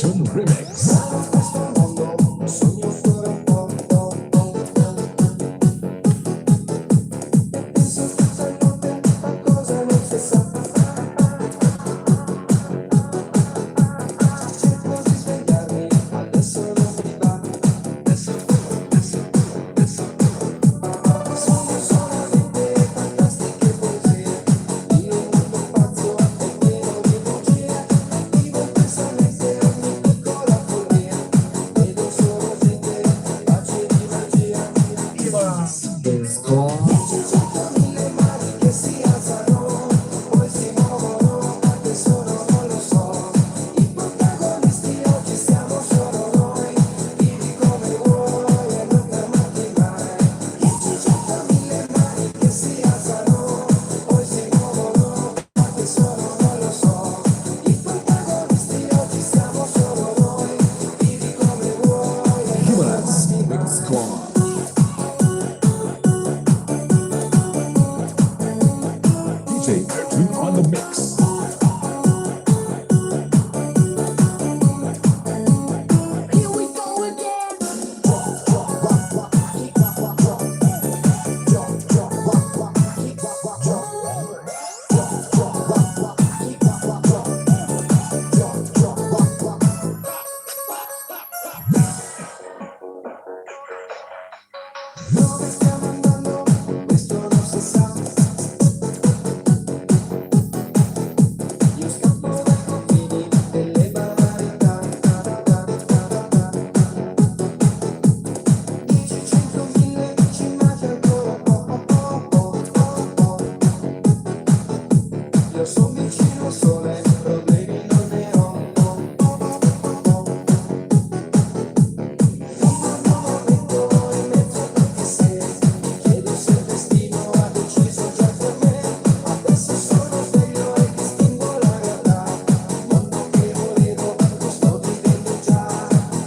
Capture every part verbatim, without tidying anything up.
Remix. Himanas Mix Club. D J Erwin on the mix.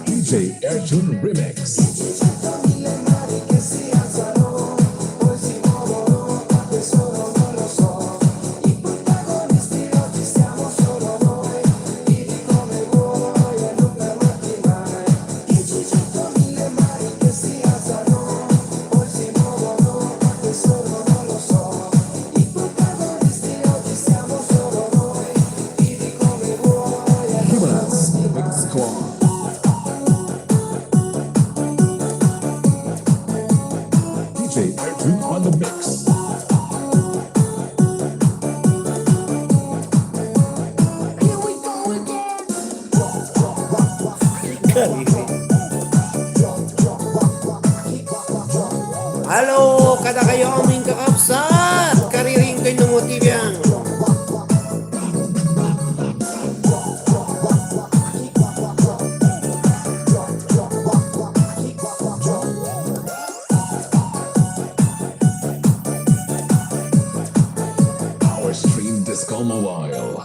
D J Erwin Remix. Himanas Mix Club. D J Erwin on the mix. Hello, kadakayo amin kakabsat. Kariring ko inno mo ti biang. Our stream Disco Mobile.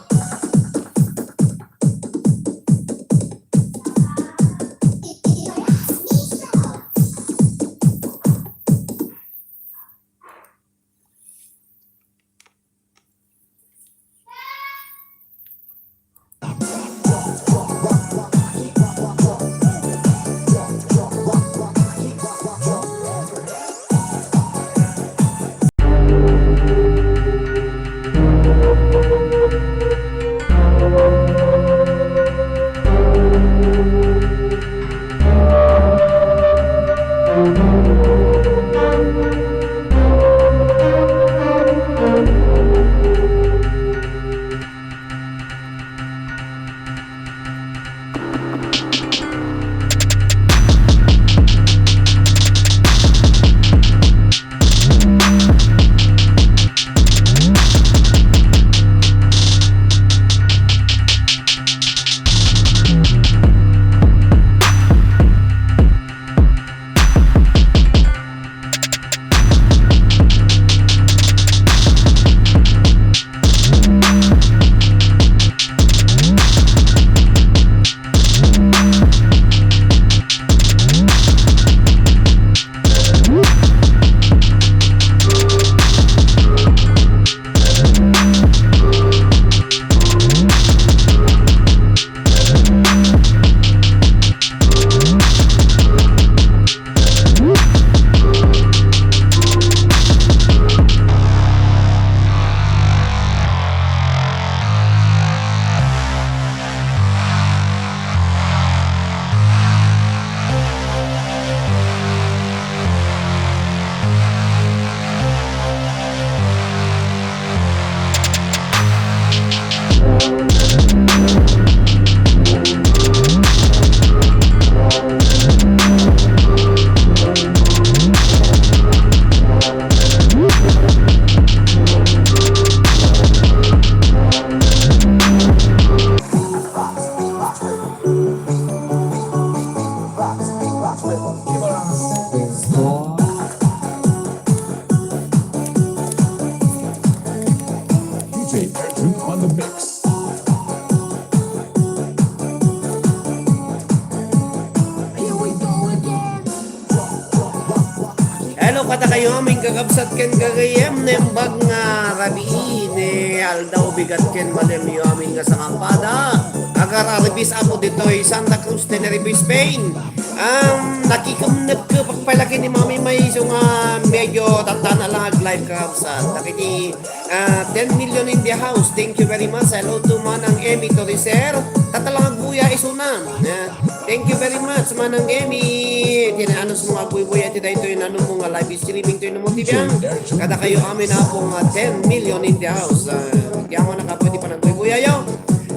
Kadakayo amin kakabsat ken gagayyem, naimbag nga rabii, ni aldaw bigat ken malem yo amin nga sangapada. Agar-arbis Apo ditoy Santa Cruz, Tenerife, Spain. Um, nakikemnep ko pagpalaki ni Mami May, so nga medyo tatana lang ag-live kakabsat. Dagiti, ah, ten million in the house. Thank you very much. Hello to Manang Emmy Toriser. Tatalang agbuya isuna. Ah, thank you very much, Manang Emmy. Tinaanus mo agbuy-buya ti daytoy nanummo nga live streaming toy no mo ti biang. Kadakayo amin, Apo, nga ten million in the house. Ah, ti amo na kapo ti panagbuy-buyayo.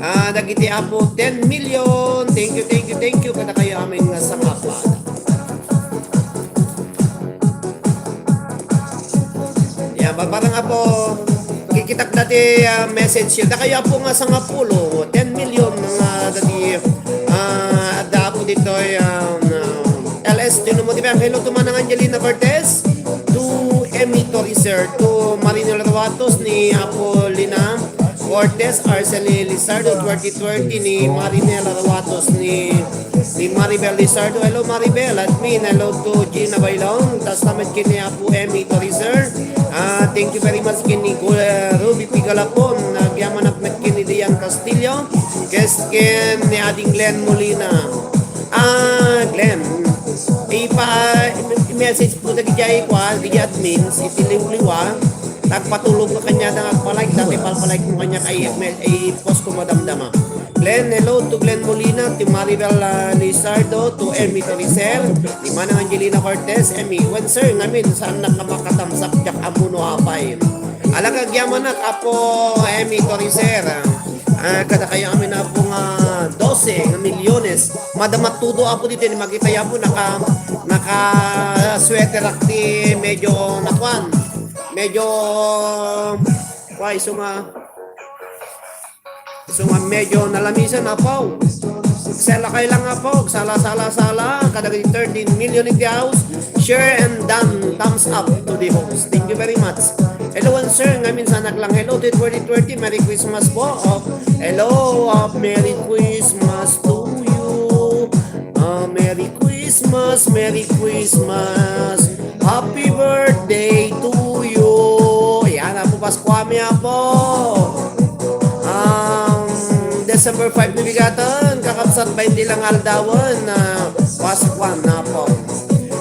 Ah, dagiti Apo, ten million. Thank you, thank you, thank you. Kadakayo amin nga sangapada. Ya, barbareng Apo, kikitak dati, ah, message yo. Dakayo Apo nga sangapulo, ten million nga dati, ah, adda Apo ditoy, um, ah, L S, ti no mo ti biang. Hello to Manang Angelina Cortez, to Emmy Toriser, to Marinel Ruatos ni Apo Lina Cortez, Arceli Lizardo, twenty twenty ni Marinel Ruatos ni ni Maribel Lizardo. Hello, Maribel. Admin, hello to Gina Bailon. Tastament ken ni Apo Emmy Toriser. Ah, thank you very much ken ni Gu-, eh, Ruby Pigalapon. Nagyamanak met ken ni Dian Castillo. Kes ken ni Ading Glenn Molina. Ah, Glenn. Ipa, i-message mo dagiti ay kwa, dagiti admins, iti liwliwa. Tagpatulog ka kanya, dang agpalike, dati palpalike mo kanya, ay, ay, i-post ko madamdama. Glenn, hello to Glenn Molina, ti Maribel, ah, Lizardo, to Emmy Toriser, ni Manang Angelina Cortez, Emmy, wen sir, ngamin, saan na ka makatamsak, diak ammo no apay. Alagad yamanak, Apo Emmy Toriser, ah, kadakayo amin, Apo, nga dose nga milyones. Madama todo, Apo, ditoy ni makita, Apo, naka, naka sweater ak ti medyo nakuan, medyo, why, so nga, So nga medyo nalamisan, Apo. Salakay lang, Apo. Sala, sala, sala. Kadagiti thirteen million in the house. Share and done. Thumbs up to the host. Thank you very much. Hello, and sir. Ngamin sa naglang hello to twenty twenty. Merry Christmas po. Oh, hello. Ah, Merry Christmas to you. Ah, Merry Christmas. Merry Christmas. Happy birthday to you. Yan, Apo Pascuami, Apo. Um, December five ni bigatan, kakabsat, bain ti lang aldawen, ah, Pascuam, Apo.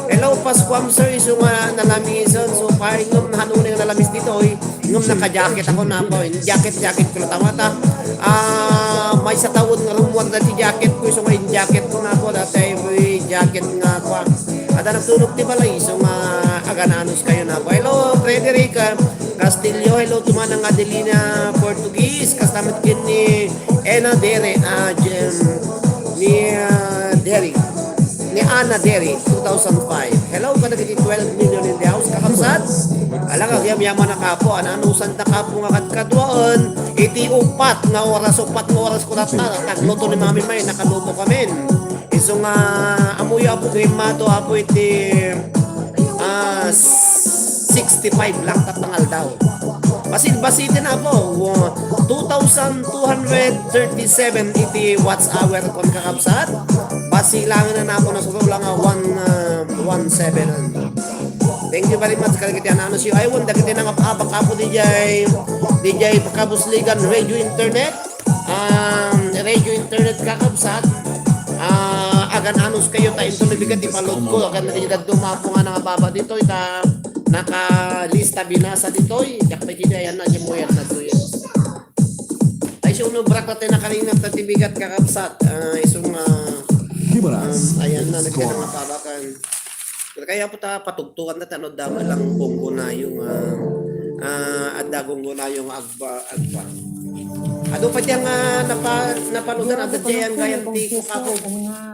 Hello, Pascuam, sir. Isu nga nalamisan. So, paingom na hanuneng nalamis ditoy. Ngem naka-jacket ako, Apo. Jacket, jacket ko latta. Ah, maysa tawen nga rummuar dati jacket ko, isu nga in-jacket ko, Apo. Dati jacket nga, Apo. Adda nagtulog ti balay, isu nga agan-anus kayo, Apo. Hello, Frederick, ah, Castillo. Hello to Manang Adelina Portuguese. Kasta met ken ni Ena Dere, ah, Jem-, ni, ah, Derek. Ni Ana Derry, two thousand five. Hello, kadagiti twelve million in the house, kakabsat. Ala nga, agyamyaman a kapo, ananusanta kapo nga kadkaduaen, iti upat nga oras, upat nga oras ko latta, tagluto ni Mami May, nakaluto kamin. Isu nga, amuyo, Apo, gaymato, Apo, iti, ah, sixty-five lang, tattang aldaw. Basit-basiten, Apo, two thousand two hundred thirty-seven iti watch hour kon, kakabsat. Basilangen, Apo, nasuro lang a one, ah, one seven. Thank you very much kadagiti ananus yo. Ay, wen dagiti nangab-abak, Apo, D J, D J Pakabusligan Radio Internet. Um, Radio Internet, kakabsat. Ah, agan-anus kayo ta inton nabigat ipalod ko. Agan na di daduma, Apo, nga nangababa ditoy ta nakalista binasa ditoy. Diak pay kidi ayan na, di mo yan na to yun. Ay, isu no brak na tayo nakaringat na ti bigat, kakabsat. Ah, isu nga, um, ayan na, nagkita nga pabakan. Pero kaya po ta patugtukan na tano, dama lang gunggunayo nga, ah, adda gunggunayo nga agba, agba. Adu pa diyan nga napa-, napaludan, adda diyan gayam ti kukapo.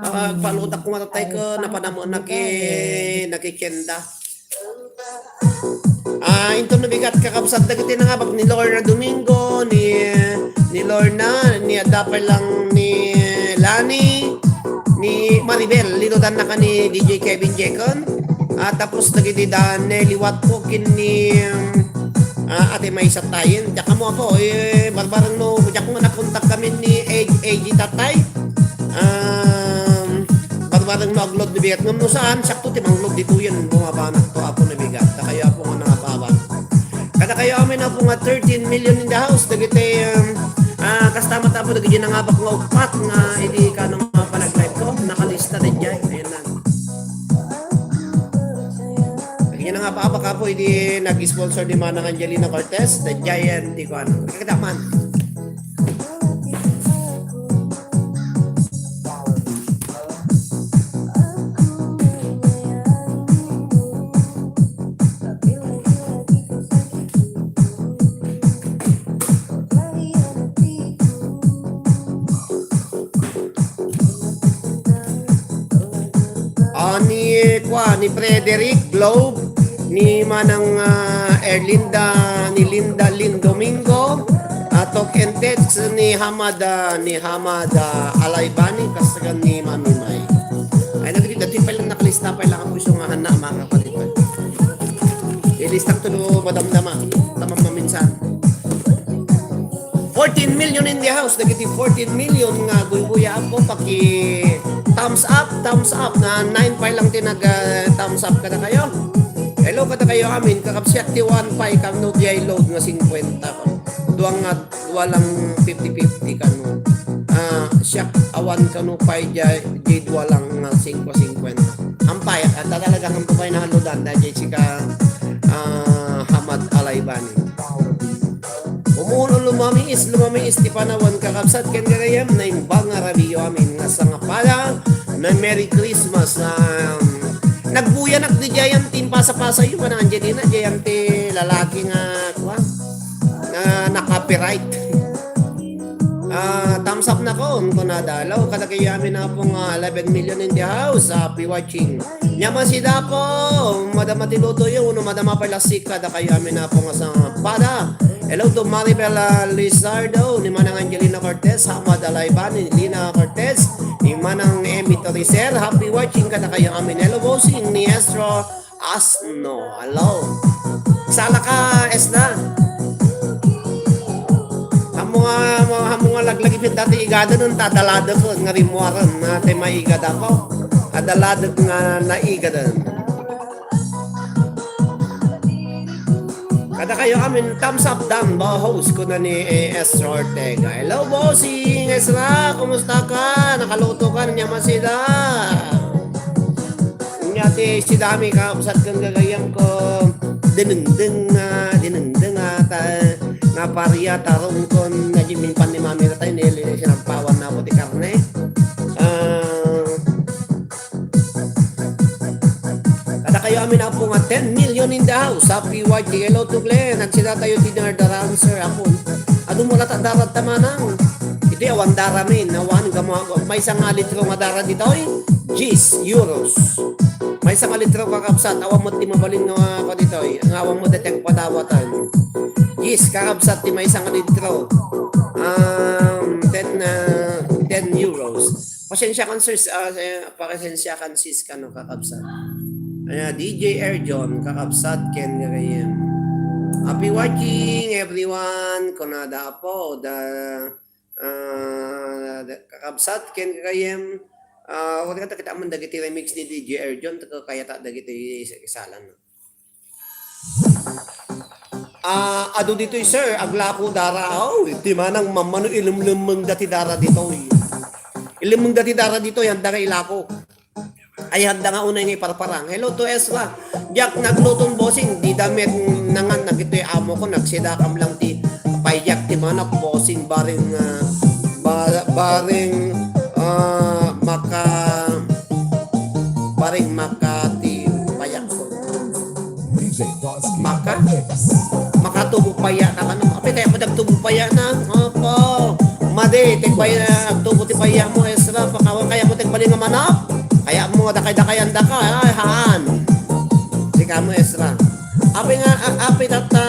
Ah, paludak ko matatay ko, napanamuan na ki-, nakikenda. Ah, inton nabigat, kakabsat, dagiti nangabak ni Lorna Domingo, ni, ni Lorna, ni adda pay lang ni Lani, ni Maribel, linudan na ka ni D J Kevin Jecon. Ah, tapos dagiti da Nelly Watco ken ni, ah, Ate May Satayen. Diak ammo, Apo, eh, barbareng no, diak nga nakontak kami ni A G Tatay. Um, parang mag-load ni bigat. Ngem no saan, sakto ti mang-load ditoyen, bumabanakto, Apo, ni bigat. Dakayo, Apo, nga nangapaabak. Kadakayo amin, Apo, nga thirteen million in the house, dagiti, um, ah, kasta met, Apo, dagiti nangabak nga uppat nga idi kano nga panag-live ko, nakalista daydiay. Ayan na. Dagiti nangabak, Apo, idi nag-sponsor ni Manang Angelina Cortez, daydiay ti kuan. Kakita man. Ah, ni, kua, ni Frederick Globe, ni Manang, ah, Erlinda, ni Linda Lin Domingo, ah, Talk and Text ni Hamad, ah, ni Hamad, ah, Alaibani, kasagan ni Mami May. Ay, nagdi-, dati pa lang nakalista pa lang ako iso nga hana, mga kapatid. Ilista ko to, madamdama. Tamang maminsan. Fourteen million in the house. Dagiti fourteen million nga guyguya, Apo, paki thumbs up, thumbs up. Na nine pa lang ti nag, ah, thumbs up kadakayo. Hello kadakayo amin, kakabsiat ti one pa, kano diay load nga singkwenta. Duang nga, dua lang fifty fifty kano. Ah, siak awan kano pay diay, di dua lang nga singko singkwenta. Ampay, at talaga kang pupay na haludan, dahil sika, ah, Hamad Alaibani. Umuno, lumamiis, lumamiis ti panawan, kakabsat ken gagayam, naimbag nga radio amin nga sangapada, na Merry Christmas. Um, nagbuyanak di jayan, timpasa-pasayo, Manang Angelina, jayan ti lalaki nga, kua, nga na-copyright. Ah, thumbs up na kon, kunada. Hello, kadakayo amin, Apo, nga eleven million in the house. Happy watching. Nyaman sida, Apo, madama ti lutoyo, no madama pay la sika, dakayo amin, Apo, nga sangapada. Hello to Maribel, ah, Lizardo, ni Manang Angelina Cortez, Hamad Alaibani, Lina Cortez, ni Manang Emmy Toricer. Happy watching kadakayo amin. Hello, bossing, ni Ezra Asno. Hello. Sala ka, Ezra. Amo nga, amo nga laglagi pin dati igaden, ta adda ladek nga rimmuaren, nga ti maigada ko. Adda ladek nga naigaden. Kadakayo amin, thumbs up dan, ba, host, kuna ni A S Ortega. Hello, bossing Ezra, kumusta ka? Nakaluto ka, nyaman sida. Nya ti sidami, kakabsat ken gagayam ko, dinengdeng nga, dinengdeng nga, ta, nga paria, tarong kon, na Jimmy pan ni Mami na tayo, nili, sinagpawan na ako ti karne. Ah, Kadakayo amin, Apo, nga ten million in the house. Happy Y T L O to Glenn. At sila tayo ti dinardaran, sir, Apo. Adu mo lata darat ta manang. Iti awan dara min, awan gamo, maysa nga litro nga dara ditoy, diyes euros. Maysa nga litro, kakabsat, awan mo ti mabalin nga, kua, ditoy. Nga awan mo deteng padawatan. Diyes, kakabsat, ti maysa nga litro. Um, ten, uh, ten euros. Pasensya kan, sir, ah, eh, pasensya kan, sis, kano, kakabsat. Aya, D J Erjon, kakabsat, ken gagayem. Happy watching, everyone. Kunada, Apo, da, ah, da, kakabsat, ken gagayem. Ah, wala ka, kita man dagiti remix ni D J Erjon, ta kayata dagiti isalan, no? Ah, adu ditoy, sir, aglako dara. Oh, iti manang mamano ilemlemmeng dati dara ditoy. Ilemlemmeng dati dara ditoy, anda nga ilako. Ay, anda nga unay nga iparparang. Hello to Ezra. Diak nagluton, bossing, di damit nangan nagitoy amo ko, nagsidakam lang ti payak ti manok, bossing, bareng, ah, ba-, bareng, ah, maka-, bareng maka ti payak ko. Maka? Makatubo paya na kano. Apay, kaya mo nagtubo paya na? Opo. Madi, ti paya, nagtubo ti paya mo, Ezra. Pakawan kaya mo ti bali nga manok. Kaya mo, dakay-dakayan da ka. Ay, haan. Sika mo, Ezra. Apay nga, a-, apay tatta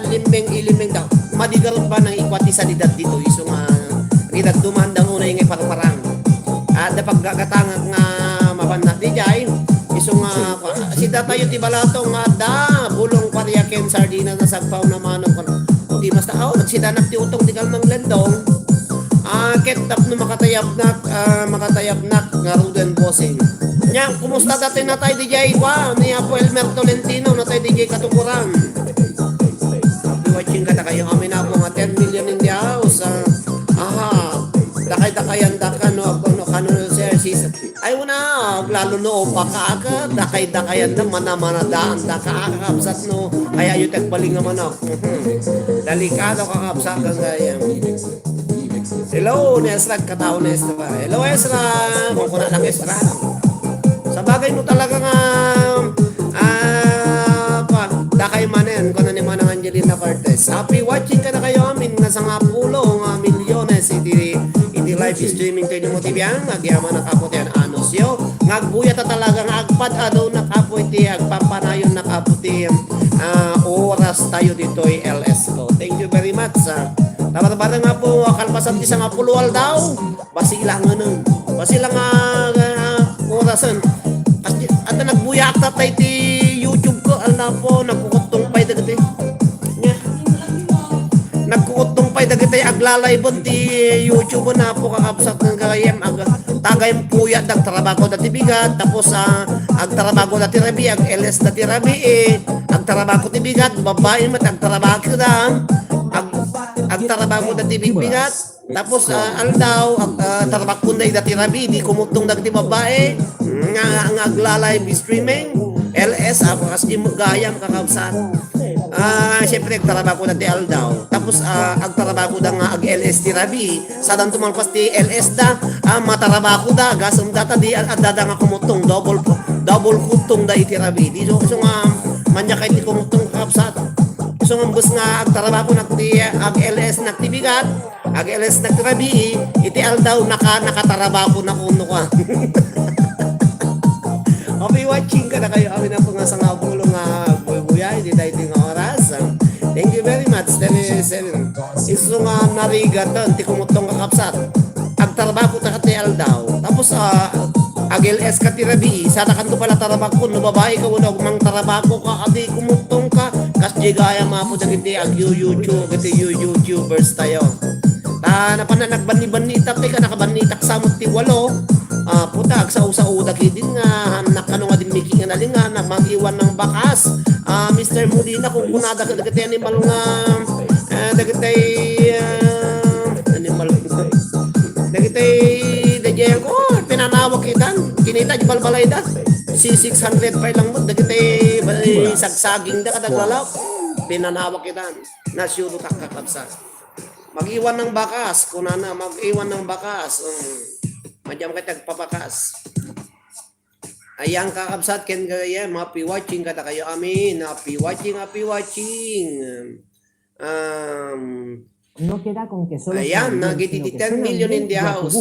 limmeng, ilimmeng daw. Madi garud ba nang ikwa ti sanidad ditoy? Isu nga, ridag duman da unay nga iparparang. Adda paggagatangak nga mapanna dijay. Isu nga, sida tayo ti balato nga adda, bulong, paria ken sardinas, nasagpaw na manong. O di basta, aw, nagsidanak ti utong ti kalmang lendong. Ah, Tapno makatayabnak, ah, makatayabnak ngaruden, bossing. Nya, kumusta dati natay D J kwa? Ni Apo Elmer Tolentino, natay D J Katukuran. Happy watching kadakayo. Amin ako nga ten million in the house. Ah, aha. Dakay-dakayan da ka, no? Ako, no? Kano, sir, sis. Ay, una, lalo no, baka aka, dakay-dakayan da, mana-mana daan da ka, kakabsat, no? Ay, ayo, tagbaling nga manok. Delikado, kakabsat, kagaya. Hello, ni Ezra, katao ni Ezra. Hello, Ezra. Kung kuna lang Ezra. Sa bagay mo talaga nga, ah, pa, dakay manen, kung ano ni Manang Angelina Cortez. Happy watching kadakayo amin nga sangapulo nga milyones iti, iti live streaming tayo ni Motibian. Nagyaman na kapo ti anuncio. Nga agbuya ta talaga nga agpad-ado na kapo iti agpampanayon na kapo ti, ah, oras tayo ditoy L S ko. Thank you very much. Ah. Tabar-bareng nga po, kalpasan ti sangapulo aldaw. Basilangen. Basilang, ah, orasen. At, at nagbuyaak tatay ti YouTube ko, aldaw po, nagkukuttong pay dagiti. Nya. Nagkukuttong pay dagiti aglalayben ti YouTube na po kakabsat ng kagayem. Ag-, tagay puyat, agtrabako dati bigat, tapos, ah, agtrabako dati rabi, ag-L S dati rabi, eh. Agtrabako ti bigat, babae met, agtrabako da. Ag-, agtrabako dati bigat. Tapos, ah, aldaw, ag-, ah, tarbakon da ida ti rabi, di kumuttong dagiti babae, nga, nga agla-live streaming, L S, ah, kas di mo gayam, kakabsat. Ah, siyempre, agtarabako da ti aldaw. Tapos, ah, agtarabako da nga ag-L S ti rabi, sadan tumalpas ti L S da, ah, matarabako da, gasem data di, ah, adda da nga kumuttong, double, double kuttong da iti rabi. Di so, so nga, manyakay ti kumuttong, kakabsat. So nga, bus nga agtarabako nagti, ag-L S nagtibigat, Ag-L S nagtirabii, iti aldaw naka-, nakatarabako na kuno ka. Happy watching kadakayo, amin a po nga sangapulo nga buybuyay, iti daytoy nga oras. Thank you very much. Thank you, sir. Isu nga narigatan, ti kumuttong kakabsat. Agtarabako ta ti aldaw. Tapos, ah, ag-L S ka ti rabii, sadakanto pala tarabakon, no babae ka, wenno agmangtarabako ka, adi kumuttong ka, kas di gayam a po dagiti ag-YouTube, dagiti YouTubers tayo. Ta, napan na nagbanni-banni itak, teka, nakabanni itak sa met ti walo. Ah, puta, agsao-sao da kidin nga, anak, ano nga dimmiki nga nalinga, na mag-iwan ng bakas. Ah, Mister Molina, kung kunada ka, dagiti animal nga, ah, dagiti, ah, animal, dagiti, dagiti, oh, pinanawag kita, kinita, di balbalay da. Si six hundred pa lang mo, dagiti, bali, sagsaging da, kadaglalaw, pinanawag kita. Nasyudo takakabsa. Mag-iwan ng bakas, kunana, mag-iwan ng bakas. Um, madiam ka tagpabakas. Ayan, kakabsat, ken gayam, happy watching kadakayo amin. Happy watching, happy watching. Um, No queda con que solo ayan, nagiti ten million in the house.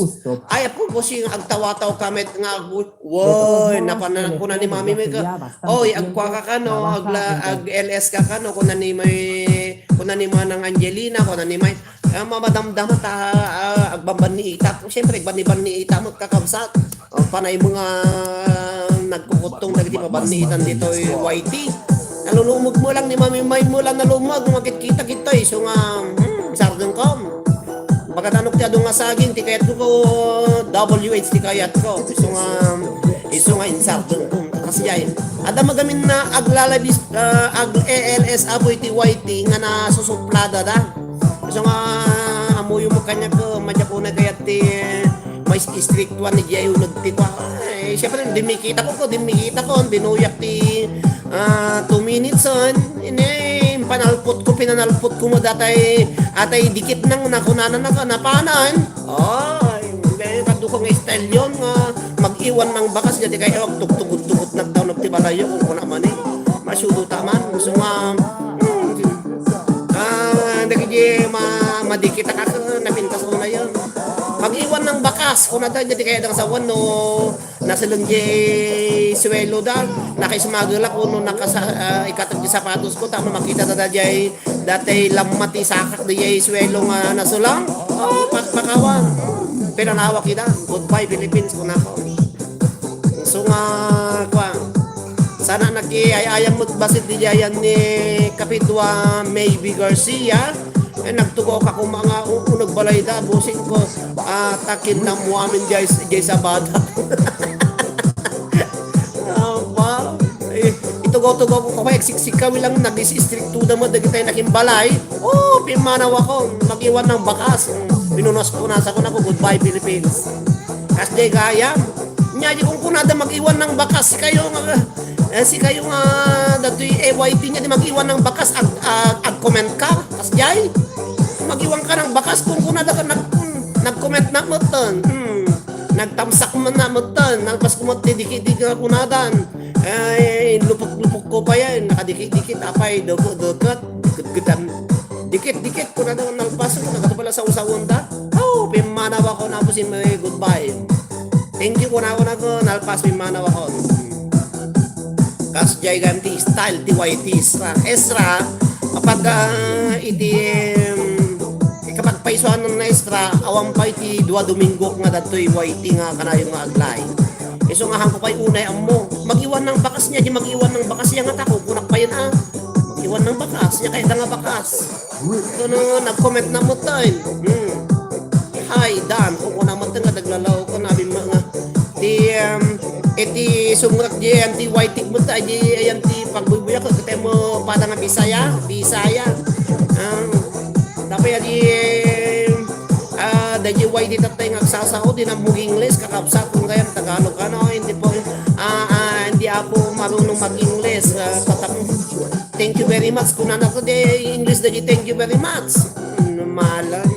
Ay, apo, bossing, agtawataw ka met nga agbu-, woy, napanan kuna ni mami mi ka. Oy, agkua ka kano, agla-, ag-L S ka kano, kuna ni may, kuna ni Manang Angelina, kuna ni may, ah, mamadamdama ta, ah, agbanbanni itak. Siyempre, agbanni-banni itak, magkakabsat. O, panay mga nagkukuttong dagiti pabanniitan ditoy Y T. Nalulumog mo lang ni Mami May mo lang nalumog, makit-kita kita, isu nga, hmm, sardeng kom. Pagkatanok ti adu nga saging, ti kayat ko, W H ti kayat ko. Isu nga, isu nga insardeng kom. Kasi ay, ada magamin na aglalabis, ah, ag-L S apoy ti Y T nga nasusuplada da. Isu nga, amuyo mo kanya ko, madyapo na kayat ti, may istriktuan ni Jay uneg ti kwa. Ay, siyempre, dimmikita ko, ko, dimmikita ko, binuyak ti, ah, two minutes on. Ini, panalpot ko, pinanalpot ko mo datay, atay dikit nang nakunana na ka, napanan. Ay, kadu ko nga style yon nga mag-iwan ng bakas, jadi kayo, tugtugot-tugot nagdaw, nagtibalayo, kung kuna man eh. Masyudo taman, gusto nga, hmm, ah, dagiti ma-, madikit a kas-, napintas ko na yon. Mag-iwan ng bakas, kung nata, jadi kaya dang sawan, no, nasileng di suwelo da, nakaismagel ako, no, nakasa-, ah, ikatag di sapatos ko, tama, makita da, da, di, datay lamma ti sakak, di, di suwelo nga nasulang, oh, pakpakawan. Pinanawak ida, goodbye, Philippines, kunako. So nga, kwa, sana nakiay-ayam met basit di ayan ni Kapitwa Maybe Garcia. Eh, nagtugaw ka koma nga u-, uneg balay da, bossing ko. Ah, takin na mo amin jay, jay Sabada. Apa? Eh, itugaw-tugaw ko, kaya siksikaw lang, nag-istrikto da mo, dagitay nakin balay. Oh, pimanaw ako, mag-iwan ng bakas. Mm, pinunas-punas ako na ko, "Goodbye, Philippines." Kas jay gayam. Nya, di kong kunada mag-iwan ng bakas, sikayo nga, eh, sikayo nga, datoy A Y T nya, di mag-iwan ng bakas, ag, ag, ag-comment ka, kas jay. Mag-iwan ka ng bakas, kung kunada ka nag-, nag-comment na mutan. Hmm. Nagtamsak man na mutan, nalpas kumot, di, di, di, di, kunadan. Ay, lupok-lupok ko pa yan. Nakadikit-dikit, apay, dukot-dukot. Gutgutan. Dikit-dikit ko na daw nalpas ko. Nagkatapala sa usawan da. Oh, pimanaw ako na po si may goodbye. Thank you ko na ako na ko. Nalpas, pimanaw ako. Kas jay gayam ti style, ti Y T Ezra. Ezra, kapag, ah, iti, um, kapag paisuanan na Ezra, awan pay ti dua domingo nga datoy Y T nga kanayon nga aglay. Isu nga hangko pay unay ammo. Mag-iwan ng bakas niya, di mag-iwan ng bakas niya nga tako, kunak pa yan, ah. Mag-iwan ng bakas niya, kaya nga bakas. Kuno, nag-comment na mo tayo. Hmm. Hi, Dan. Kung kuna mo tayo nga naglalaw ko, nabi mo nga. Di, um, iti sumrak di, anti white mo tayo, di, ayan, ti pagbuybuya ko, kita mo, pada nga Bisaya, Bisaya. Ah, tapos yan, di, ah, dagiti way di tatay nga agsasao, di na mag-English, kakabsat, kung kayam Tagalog, ano, hindi po, ah, ah, hindi ako marunong mag-English, ah, tatak-, thank you very much, kung ano ko, di English, dagiti thank you very much. Hmm, malan.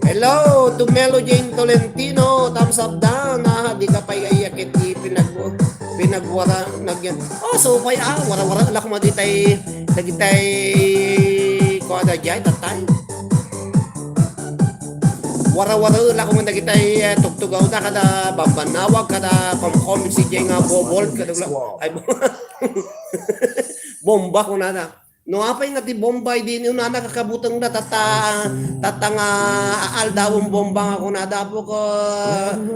Hello to Melo Jane Tolentino, thumbs up down, ah, di ka pa iyayak iti pinag-, pinagwara, nagyan. Oh, so, kaya, ah, wara-wara, ala, kumaditay, dagitay, kuha da jay, tatay. Wara-wara la ko nga dagitay, eh, tugtugaw da kada bambanawag, kada komkom, si jay nga bobol, kada wala. Ay, bo-, bomba ko na na. No, apay nga ti bomba, di ni unana kakabuteng da, tata, tata nga aaldawon bomba nga kunada, apo ko,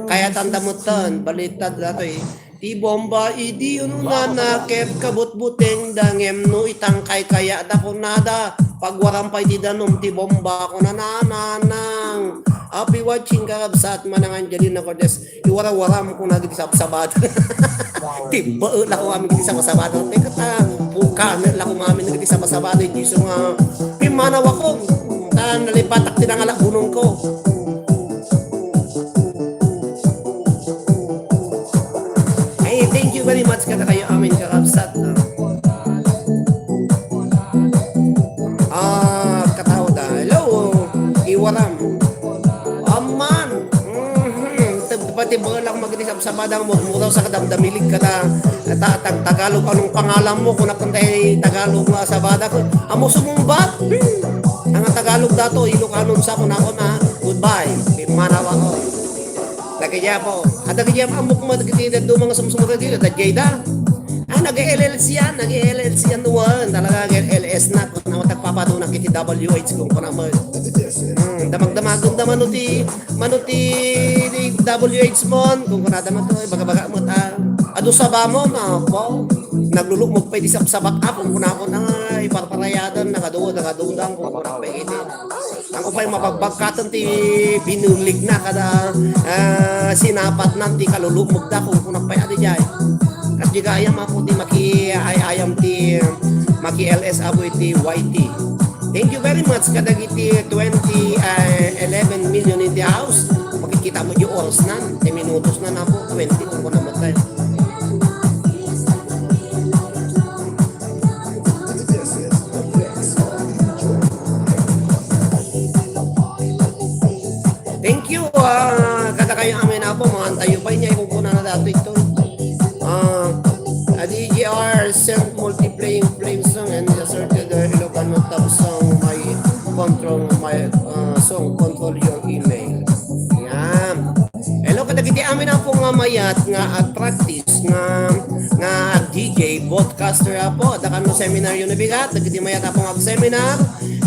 kaya tanda mutan, balittad da to, eh. Ti bomba idi ununana ket kabutbuteng da ngem no itangkay kaya da kunada, pagwaram pay ti danum ti bomba kunana nanang. Happy watching, kakabsat, Manang Angelina Cordes. Iwara-waram kuna dagiti sabsabada. Timbaen la ko amin dagiti sabsabada. Teka ta, pukanen la ko amin dagiti sabsabada. Isu nga, pimmanaw ako. Ta nalipatak ti nangalabunong ko. Hey, thank you very much kadakayo amin, kakabsat, no? Ah, katao da. Hello, iwaram. Amman. Mhm. Tep-, pati ba lang magdi sabsabada mo, muraw sa kadamdamilig ka na. Ta-, tag-, Tagalog, anong pangalan mo? Kung napunta ay Tagalog nga sabada ko. Amo sumumbat? Hmm. Ang Tagalog dato, Ilocano sa ako na ako na. Goodbye. Manawa ko. Dagiti apo. At dagiti amok mo dagiti daduma nga sumsumurot dito, dagiti da. Ah, nag-L L C yan, nag-L L C yan, wan. Talaga, nag-L S na. Kung naman tagpapadunak iti W H kung kuna mo. Hmm, damag-damagon da mano ti, mano ti, ti W H mo, kung kuna da man to, baga-baga mo ta. Adu saba mo, ma, po. Naglulukmog pa iti sabsabat ako, kung kuna ko na, iparparayadan, nagaduwa, nagadudang, kung kuna pa iti. Ang upay mapagbagkatan ti binulig na kada, ah, sinapat na ti kalulumog da kung kunapay adi jay. Kas di gayam ako ti maki-, ay-ayam ti maki-L S ako iti Y T. Thank you very much kadagiti twenty, ah, eleven million in the house. Makikita mo di oras na, ti minutos na nako, twenty kung kuna matay. Thank you, ah, kada kayo amin apo, mga antayo pa niya, ikukuna na dati ito. Ah, a D J R sent multiplying flame song and asserted the Ilocano top song, my control, my, ah, song, control your email. Yan. Hello, kadagiti amin apo nga mayat nga ag-practice nga, nga ag-D J, broadcaster apo, adda kano seminaryo na bigat, dagiti mayat apo nga ag-seminar,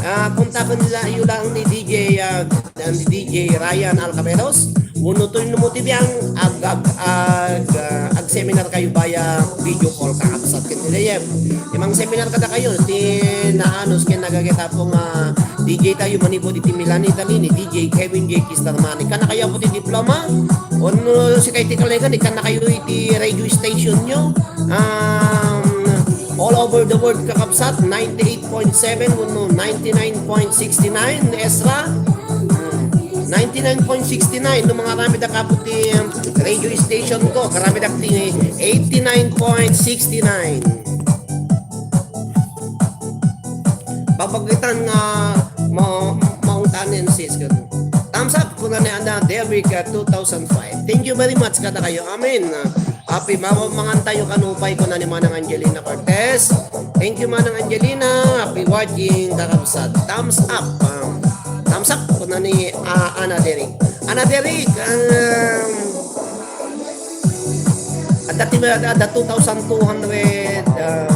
ah, kontaken nila iyo lang ni D J, ah, ni D J Ryan Alcaberos, wenno toy no mo ti biang ag, ag, ag, ah, ag-seminar kayo via video call, kakabsat ken ti dayem. Imang seminar kada kayo, ti naanos ken nagagayat Apo nga D J tayo manipud iti Milan, Italy, ni D J Kevin J Kistarmani. Kannakayo Apo ti diploma? Wenno sika iti kalekan, ikkannakayo iti radio stationyo? Um, all over the world, kakabsat, ninety-eight point seven wenno ninety-nine point six nine, Ezra? Hmm. Ninety-nine point six nine, no mangaramid a Apo ti, um, radio station ko, karamid ak ti eighty-nine point six nine. Babagitan nga ma-, maungtanen, sis. Thumbs up, kuna ni Ana Derrick, uh, two thousand five. Thank you very much, kadakayo. Amen. Uh, happy mawa mangan tayo kanupay, kuna ni Manang Angelina Cortez. Thank you, Manang Angelina. Happy watching, kakabsat. Thumbs up. Um, thumbs up, kuna ni, uh, Ana Derrick. Ana Derrick, um, Adda ti, adda two thousand two hundred, ah,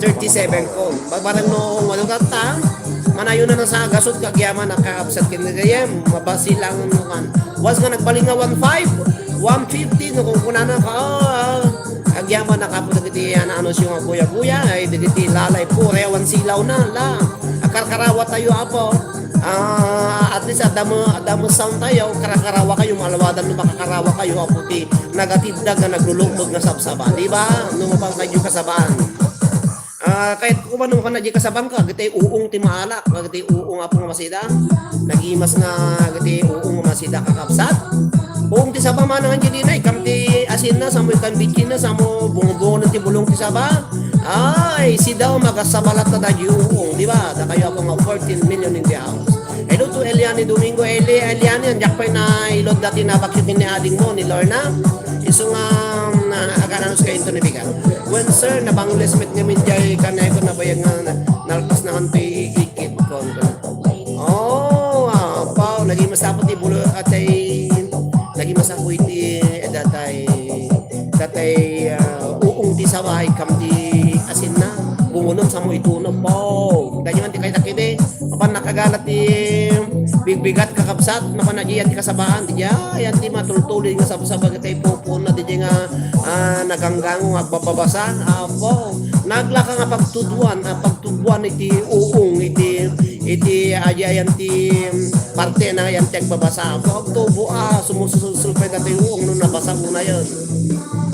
thirty-seven ko. Barbareng no, ano ka ta? Manayon na sa gasot kagyaman nakakabsat ken gayam. Mabasi lang no kan. Was nga nagbalik nga one five, one fifty, no, kung kunana ka, ah, agyaman na kapo dagiti, ano, ano siya nga buya-buya, ay dagiti lalay po, rewan silaw na, la. Akarkarawa tayo, apo. Ah, at least, adda mo, adda mo sound tayo, karakarawa kayo, malawadan no makakarawa kayo, apo ti nagatidda nga naglulukmeg nga sabsaba, di ba? No mapan kayo kasabaan. Ah, kahit kung ano ka na di kasabang ka, gitay uong ti maalak, gitay uong apo nga masida. Nagimas nga gitay uong nga masida kakabsat. Uong ti saba manang Angelina, ikam ti asin na, samo ikam bitsin na, samo bungo-bungo na ti bulong ti saba. Ay, sidaw, magasabalat na dagiti uong, di ba? Da kayo ako nga fourteen million in the house. Hello to Eliane Domingo. Eli-, Eliane, ang jakpay na ilod dati na bakit ni ading mo, ni Lorna. Isu nga, um, na, agananos kayo ito ni Bigan. When sir, nabangles met ngamin jay kanay ko nabayag nga na, nalpas na kanto ikit ko. Oh, ah, pao, naging masapot ti bulo atay, naging masapot iti, eh, datay, datay, ah, uong ti saba, ikam ti asin na, bumunot samo ituno, pao. Daging man ti kaitak iti, apan nakagalat ti bigbigat kakabsat, napan agian ti kasabaan, di dya, yan ti matultulin nga sabsaba, itay pupuna, di dya nga, ah, naganggango, nga agbababasa, apo, naglaka nga pagtuduan, ah, pagtubuan iti uong, iti iti ayan ti parte na yan ti agbabasa. Agtubo a sumusulsol pay dati uong no nabasa unayen.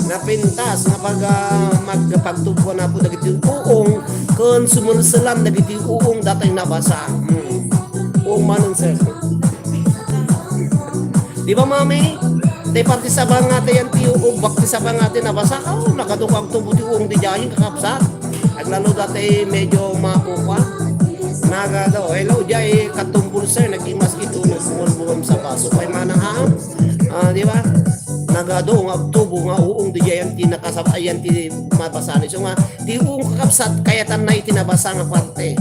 Napintas nga pag, ah, mag-, pagtubo na po dagiti uong ken sumulsulan dagiti uong datay nabasa. Hmm. Uong manen, sir. Di ba, mami? Tay parte saba nga tayan ti uong, bak ti saba nga ti nabasa. Oh, nakadukag tubo ti uong di jayin kakapsat. Aglalo dati medyo makupa. Nagado, hello, jay katumbol, sir, nagimas ito, nagbungon-bungon sa baso. Kay manang ha? Ah, di ba? Nagado, nga agtubo, nga uong, di jay, ti nakasab-, ayan, ti mabasa ni. So nga, ti uong kakabsat, kayatan na iti nabasa nga parte.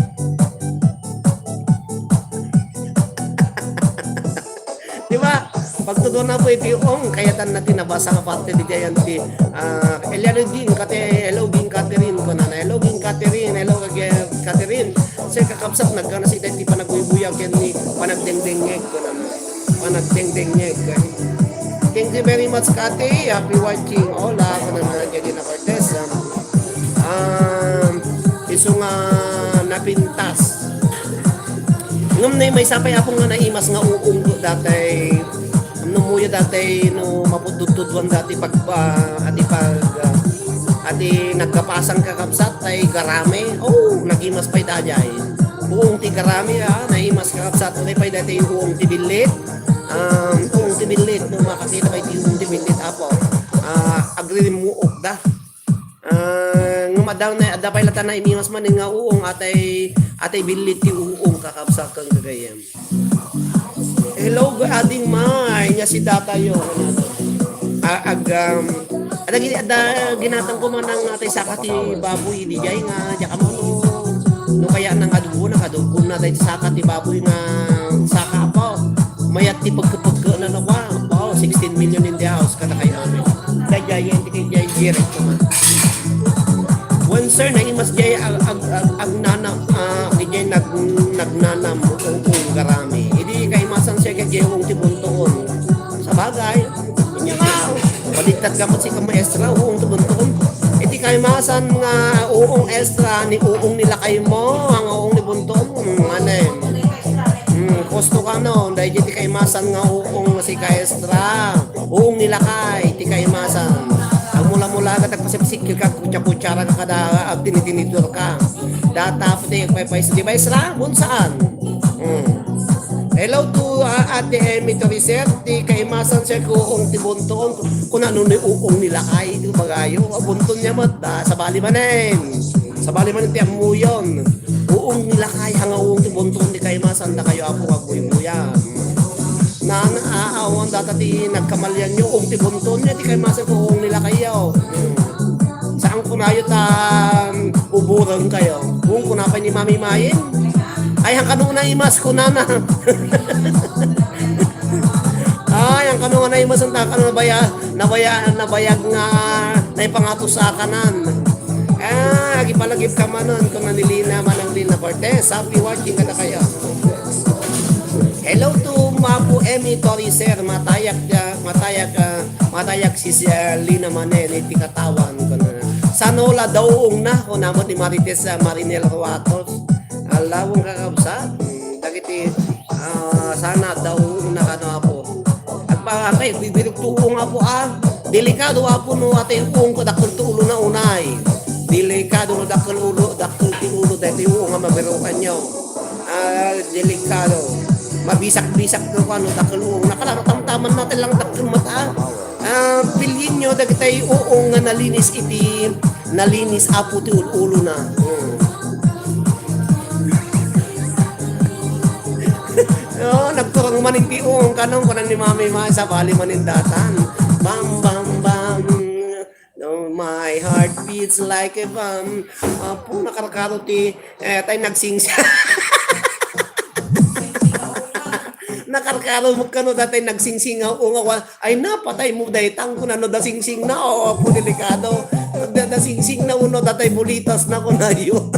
Di ba? Pagtudo na po iti ong, kayatan na ti nabasa nga parte di jayan ti, ah, Eliano Ging, kate, hello, Ging Catherine, ko na, hello, Ging Catherine, hello, Ging Catherine. Sir, kakabsat, nagkana si ti panagbuybuyag ken ni panagdengdengngeg, ko na, panagdengdengngeg. Thank you very much, Kate. Happy watching. Hola, ko na, Angelina Cortez. Um, um, isu nga napintas. Ngem nay maysa pay, Apo, nga naimas nga uong datay, no muya datay, no mapudtudtuduan dati pag, ah, ati pag, ah, ati nagkapasan kakabsat tay garame. Oh, nagimas pay dayay. Uong ti garame, ah, naimas kakabsat. Unay pay dati uong ti billit. Um, uong ti billit, no makakita pay ti uong ti billit, Apo. Ah, agrimuok da. Ah, ngem adda na, adda pay latta naimas manen nga uong, atay, atay billit ti uong kakabsat ken gagayyem. Hello, ading may, nga si datayo. Ah, ag, um, adda gini, adda ginatang ko manang atay saka ti baboy, di jay nga, diak ammo no, no kaya nang adubo, nang adubo na, atay saka ti baboy nga, saka pa. Mayat ti pagkapagka na nawa. Wow, sixteen million in the house, kada kayo, amen. Dayjay, yan, ti kay Jay Jerry, kuma. Wen, sir, naimas jay ag, ag, ag, agnanam, ah, ijay nag, nagnanam, uong garami. Idi kaimasan siya kay uong ti buntoon. Sabagay, inya nga, baliktad ka mo si kamaestra, uong ti buntoon. Idi kay Kaimasan nga uong extra ni uong ni lakay mo, ang uong ni Bunton, mm, ano eh. Mm, gusto ka no, dahil ti kaimasan nga uong si ka extra, uong ni lakay, ti kaimasan. Ang mula-mula ka, tagpasipsik ka, kutsa-kutsara ka kada, agtinitinitor ka. Data, puti, pay, pay, di ba, extra? Bun saan? Mm. Hello to, ah, Ate Emmy Toricer, ti kaimasan, sir, ko uong ti Bunton, kun ano ni uong ni lakay, ti bagayo, ah, Bunton niya met, ah, sabali manen. Sabali manen ti ammuyon. Uong ni lakay, hanga uong ti Bunton, ti kaimasan, dakayo, apo, agbuybuyan. Na, na, ah, awan data ti nagkamalian yo, uong ti Bunton, ti kaimasan ko uong ni lakay, yo. Hmm. Saan ko nayo ta, um, uburen kayo? Uong ko napay ni Mami Mayin? Ay, ang kano na imas ko, nana. Ay, ang kano nga naimas ang takano nabaya, nabaya, nabayag nga naipangatos sa kanan. Ah, agipalagip ka manon, kung nanilina, manang Lina Cortez. Happy watching kada kayo. Hello to Mapu Emmy Toricer, matayak, ah, matayak, ah, matayak si, si, ah, Lina Manen, iti katawan, kung ano. Sana wala daw uong na, kung namot ni Marites, ah, Marinel Ruatos. Alawang kakabsat, mm, dagiti, ah, sana daw uong na kano, Apo. Agpa-, agpay, bibirok to uong, Apo, ah. Delikado, Apo, no, atay uong ko, dakkel ti ulo na unay. Delikado, no, dakkel ulo, dakkel ti ulo, dahil ti uong nga mabirokan nyo. Ah, delikado. Mabisak-bisak no, kano, dakkel uong. Nakalaro tamtaman natin lang dakkel mata. Ah, pilien nyo, dagitay uong nga nalinis iti, nalinis, Apo, ti ul-ulo na. Hmm. Oh, nagturong man iti uong, kanong kunan ni Mami, ma, sabali man indatan. Bam, bam, bam. Oh, my heart beats like a bomb. Apo, nakarkaro ti, eh, tay nagsingsi-, nakarkaro mo kano datay nagsingsing-, o nga wa-, ay, napatay mo daytang kun ano da singsing na, o, apo, delikado. Da, da singsing na uno, datay bulitas na kunayo.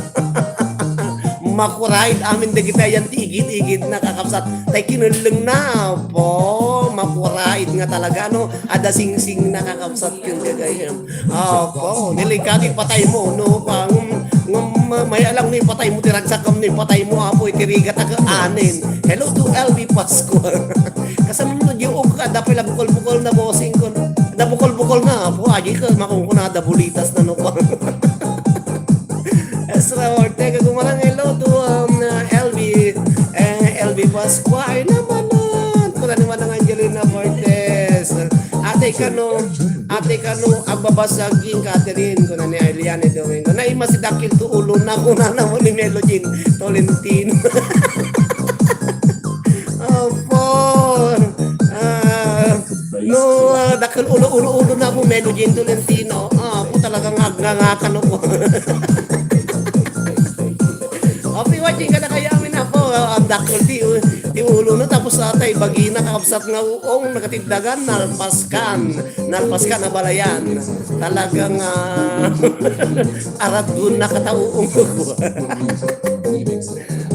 Makurait amin dagiti ayan ti igid-igid na kakabsat. Tay kinelleng na, apo, makurait nga talaga, no? Ada singsing na kakabsat ken gagayem. Apo, delikado ipatay mo, no? Pang, ngem, ma-, may alang ni ipatay mo, ti ragsak kam ni ipatay mo, apo, iti rigat a kaanen. Hello to L B Pascual. Kasano no, di uog ka, da pala bukol-bukol na bossing ko. Da bukol-bukol na, apo, agi ka, makungkuna, da bulitas na, no? Ezra Ortega Gumarang, hello to, um, uh, L B, eh, L B Pascua, ay naman, ah, kuna ni Manang Angelina Cortez. Ate kano, ate kano, agbabasag king Catherine, kuna ni Eliane Domingo. Naima si Dakil to ulo na, kuna na mo ni Melojin Tolentino. Apo, ah, no, ah, dakkel ulo, ulo, ulo na po, Melojin Tolentino. Ah, po talagang agngangatan ako. Happy watching kada kayo amin na po. Ah, ang dakkel ti, ti ulo na, tapos atay, bagina, kakabsat nga uong, nakatindagan, nalpaskan. Nalpaskan, nabalayan. Talagang, ah, aradun na katauong.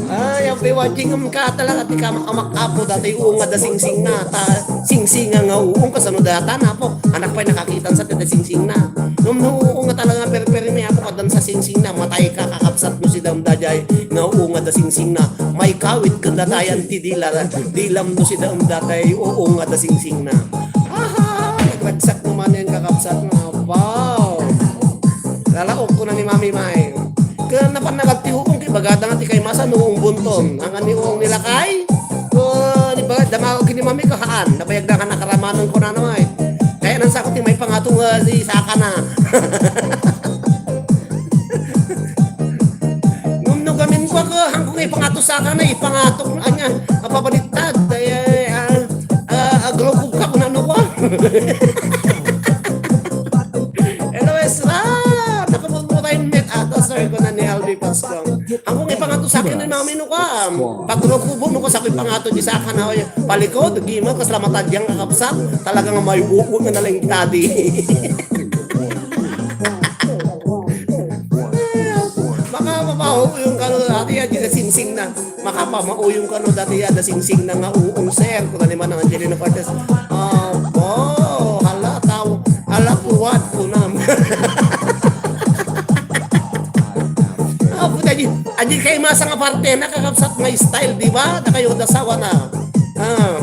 Ay, happy watching, um, ka talaga, ti kamak-amak, apo, dati uong nga da singsing na, ta, singsing nga, nga uong, kasano data na, apo, anak pa'y nakakitan sa ti da singsing na. Nung, nung uong nga talaga, perpermi, apo, kadan sa singsing na, matay ka, kakabsat mo si Dam Dajay, nga uong nga da singsing na, may kawit, kanda tayan, ti dila, dilam no si Dam Dajay, uong nga da singsing na. Aha, nagragsak naman yan, kakabsat na, wow. Lalaok ko na ni Mami May. Kaya napan nagatiwong kay bagada nga ti kay masa nuong bunton. Ang ani uong nilakay? Ko, di ba, damaw kini Mami ko haan. Nabayag na ka nakaramanan ko na naman. Kaya nang sako ti may pangatong, ah, si Saka na. Nung nugamin ko ako, hangko nga ipangato sa akin na ipangato ko anya, mapabaliktad. Ay, ay, ah, ah, agrupo ka kung ano ko. Hello, Ezra! Nakapagputay net ato, sir, ko na ni Albi Pasco. Ang kung ipangato sa akin, ay, mami, no ka? Pagrupo mo, no ka sa akin, pangato di sa akin, ay, palikod, gima, kaslamatan diyang kakapsat. Talagang may upo nga nalengtadi. Maka mapahupo yung kano, ati, ati, singsing na. Makapamauyong kano dati, ada singsing na nga uong, sir. Kuna ni Manang Angelina Cortez. Apo, hala, tao. Hala, puwat, kunam. Di kay masa nga parte na kakabsat nga style, di ba? Na kayo da sawa na. Ah.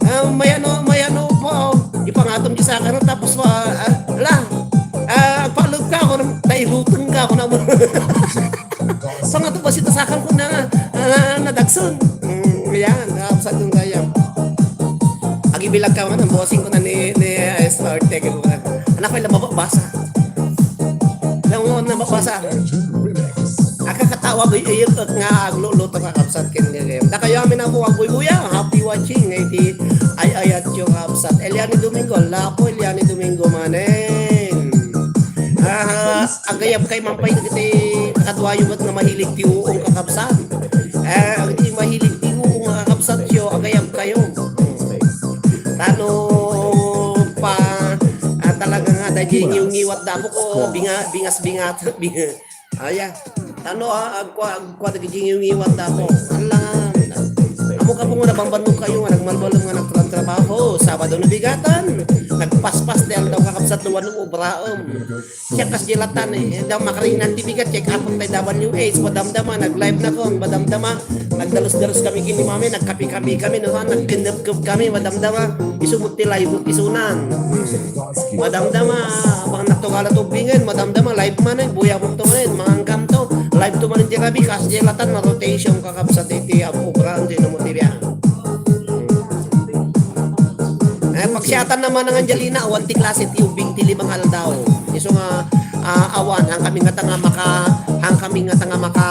Ah, may ano, may ano po. Ipangatom di sa akin, tapos, ah, ah, ala. Ah, agpalog ka ako, nailutong ka ako na mo. Sa nga to, basta sa akin ko na, ah, nadagsun. Mm, yan, ah, sa itong gaya. Agibilag ka man, ang bossing ko na ni, ni, ah, Star Tech, ko na. Anak ko, ilang mababasa. Alam mo, na mabasa. Akakatawa, bay, ayun, nga agluluto ka, kabsat, ken gagayam. Da kayo amin ako, agbuybuya, happy watching, nga iti ay-ayat yung kabsat. Eliani Domingo, lapo, Eliani Domingo, manen. Ah, agayab kay mampay iti kaduayo met nga mahilig ti uong kakabsat. Ah, iti mahilig ti uong nga kakabsat yo, agayab kayo. Tano pa, ah, talaga nga, da di ngiw-ngiwat da po ko, binga-, bingas-bingat, binga-, aya. Tano, ah, agkua, agkua, da di ngiw-ngiwat da po. Alang, amo ka po nga nabambannog kayo nga nagmalmalem nga nagtratrabaho, Sabado nabigatan, nagpaspas ti aldaw kakabsat no wano obraem. Siya kas di latan, eh, da makarinan ti bigat, check up tay W H, madamdama, nag-live na kon, madamdama, nagdalus-dalus kami kini mami, nagkapi-kapi kami, no, nagkendep-kep kami, madamdama, isumot ti live, isunan. Madamdama, bang nagtugala tubingen, madamdama, live man, eh, buya mo to, eh, manganggam to, live to man ti rabi, kas di latan, na rotation, kakabsat, iti, apo, obra, iti, no, mo ti biya. Eh, paksiatan naman ng Angelina, awan ti klase ti ubing ti limang aldaw. Isu nga, ah, awan, ang kami nga tanga maka, ang kami nga tanga maka,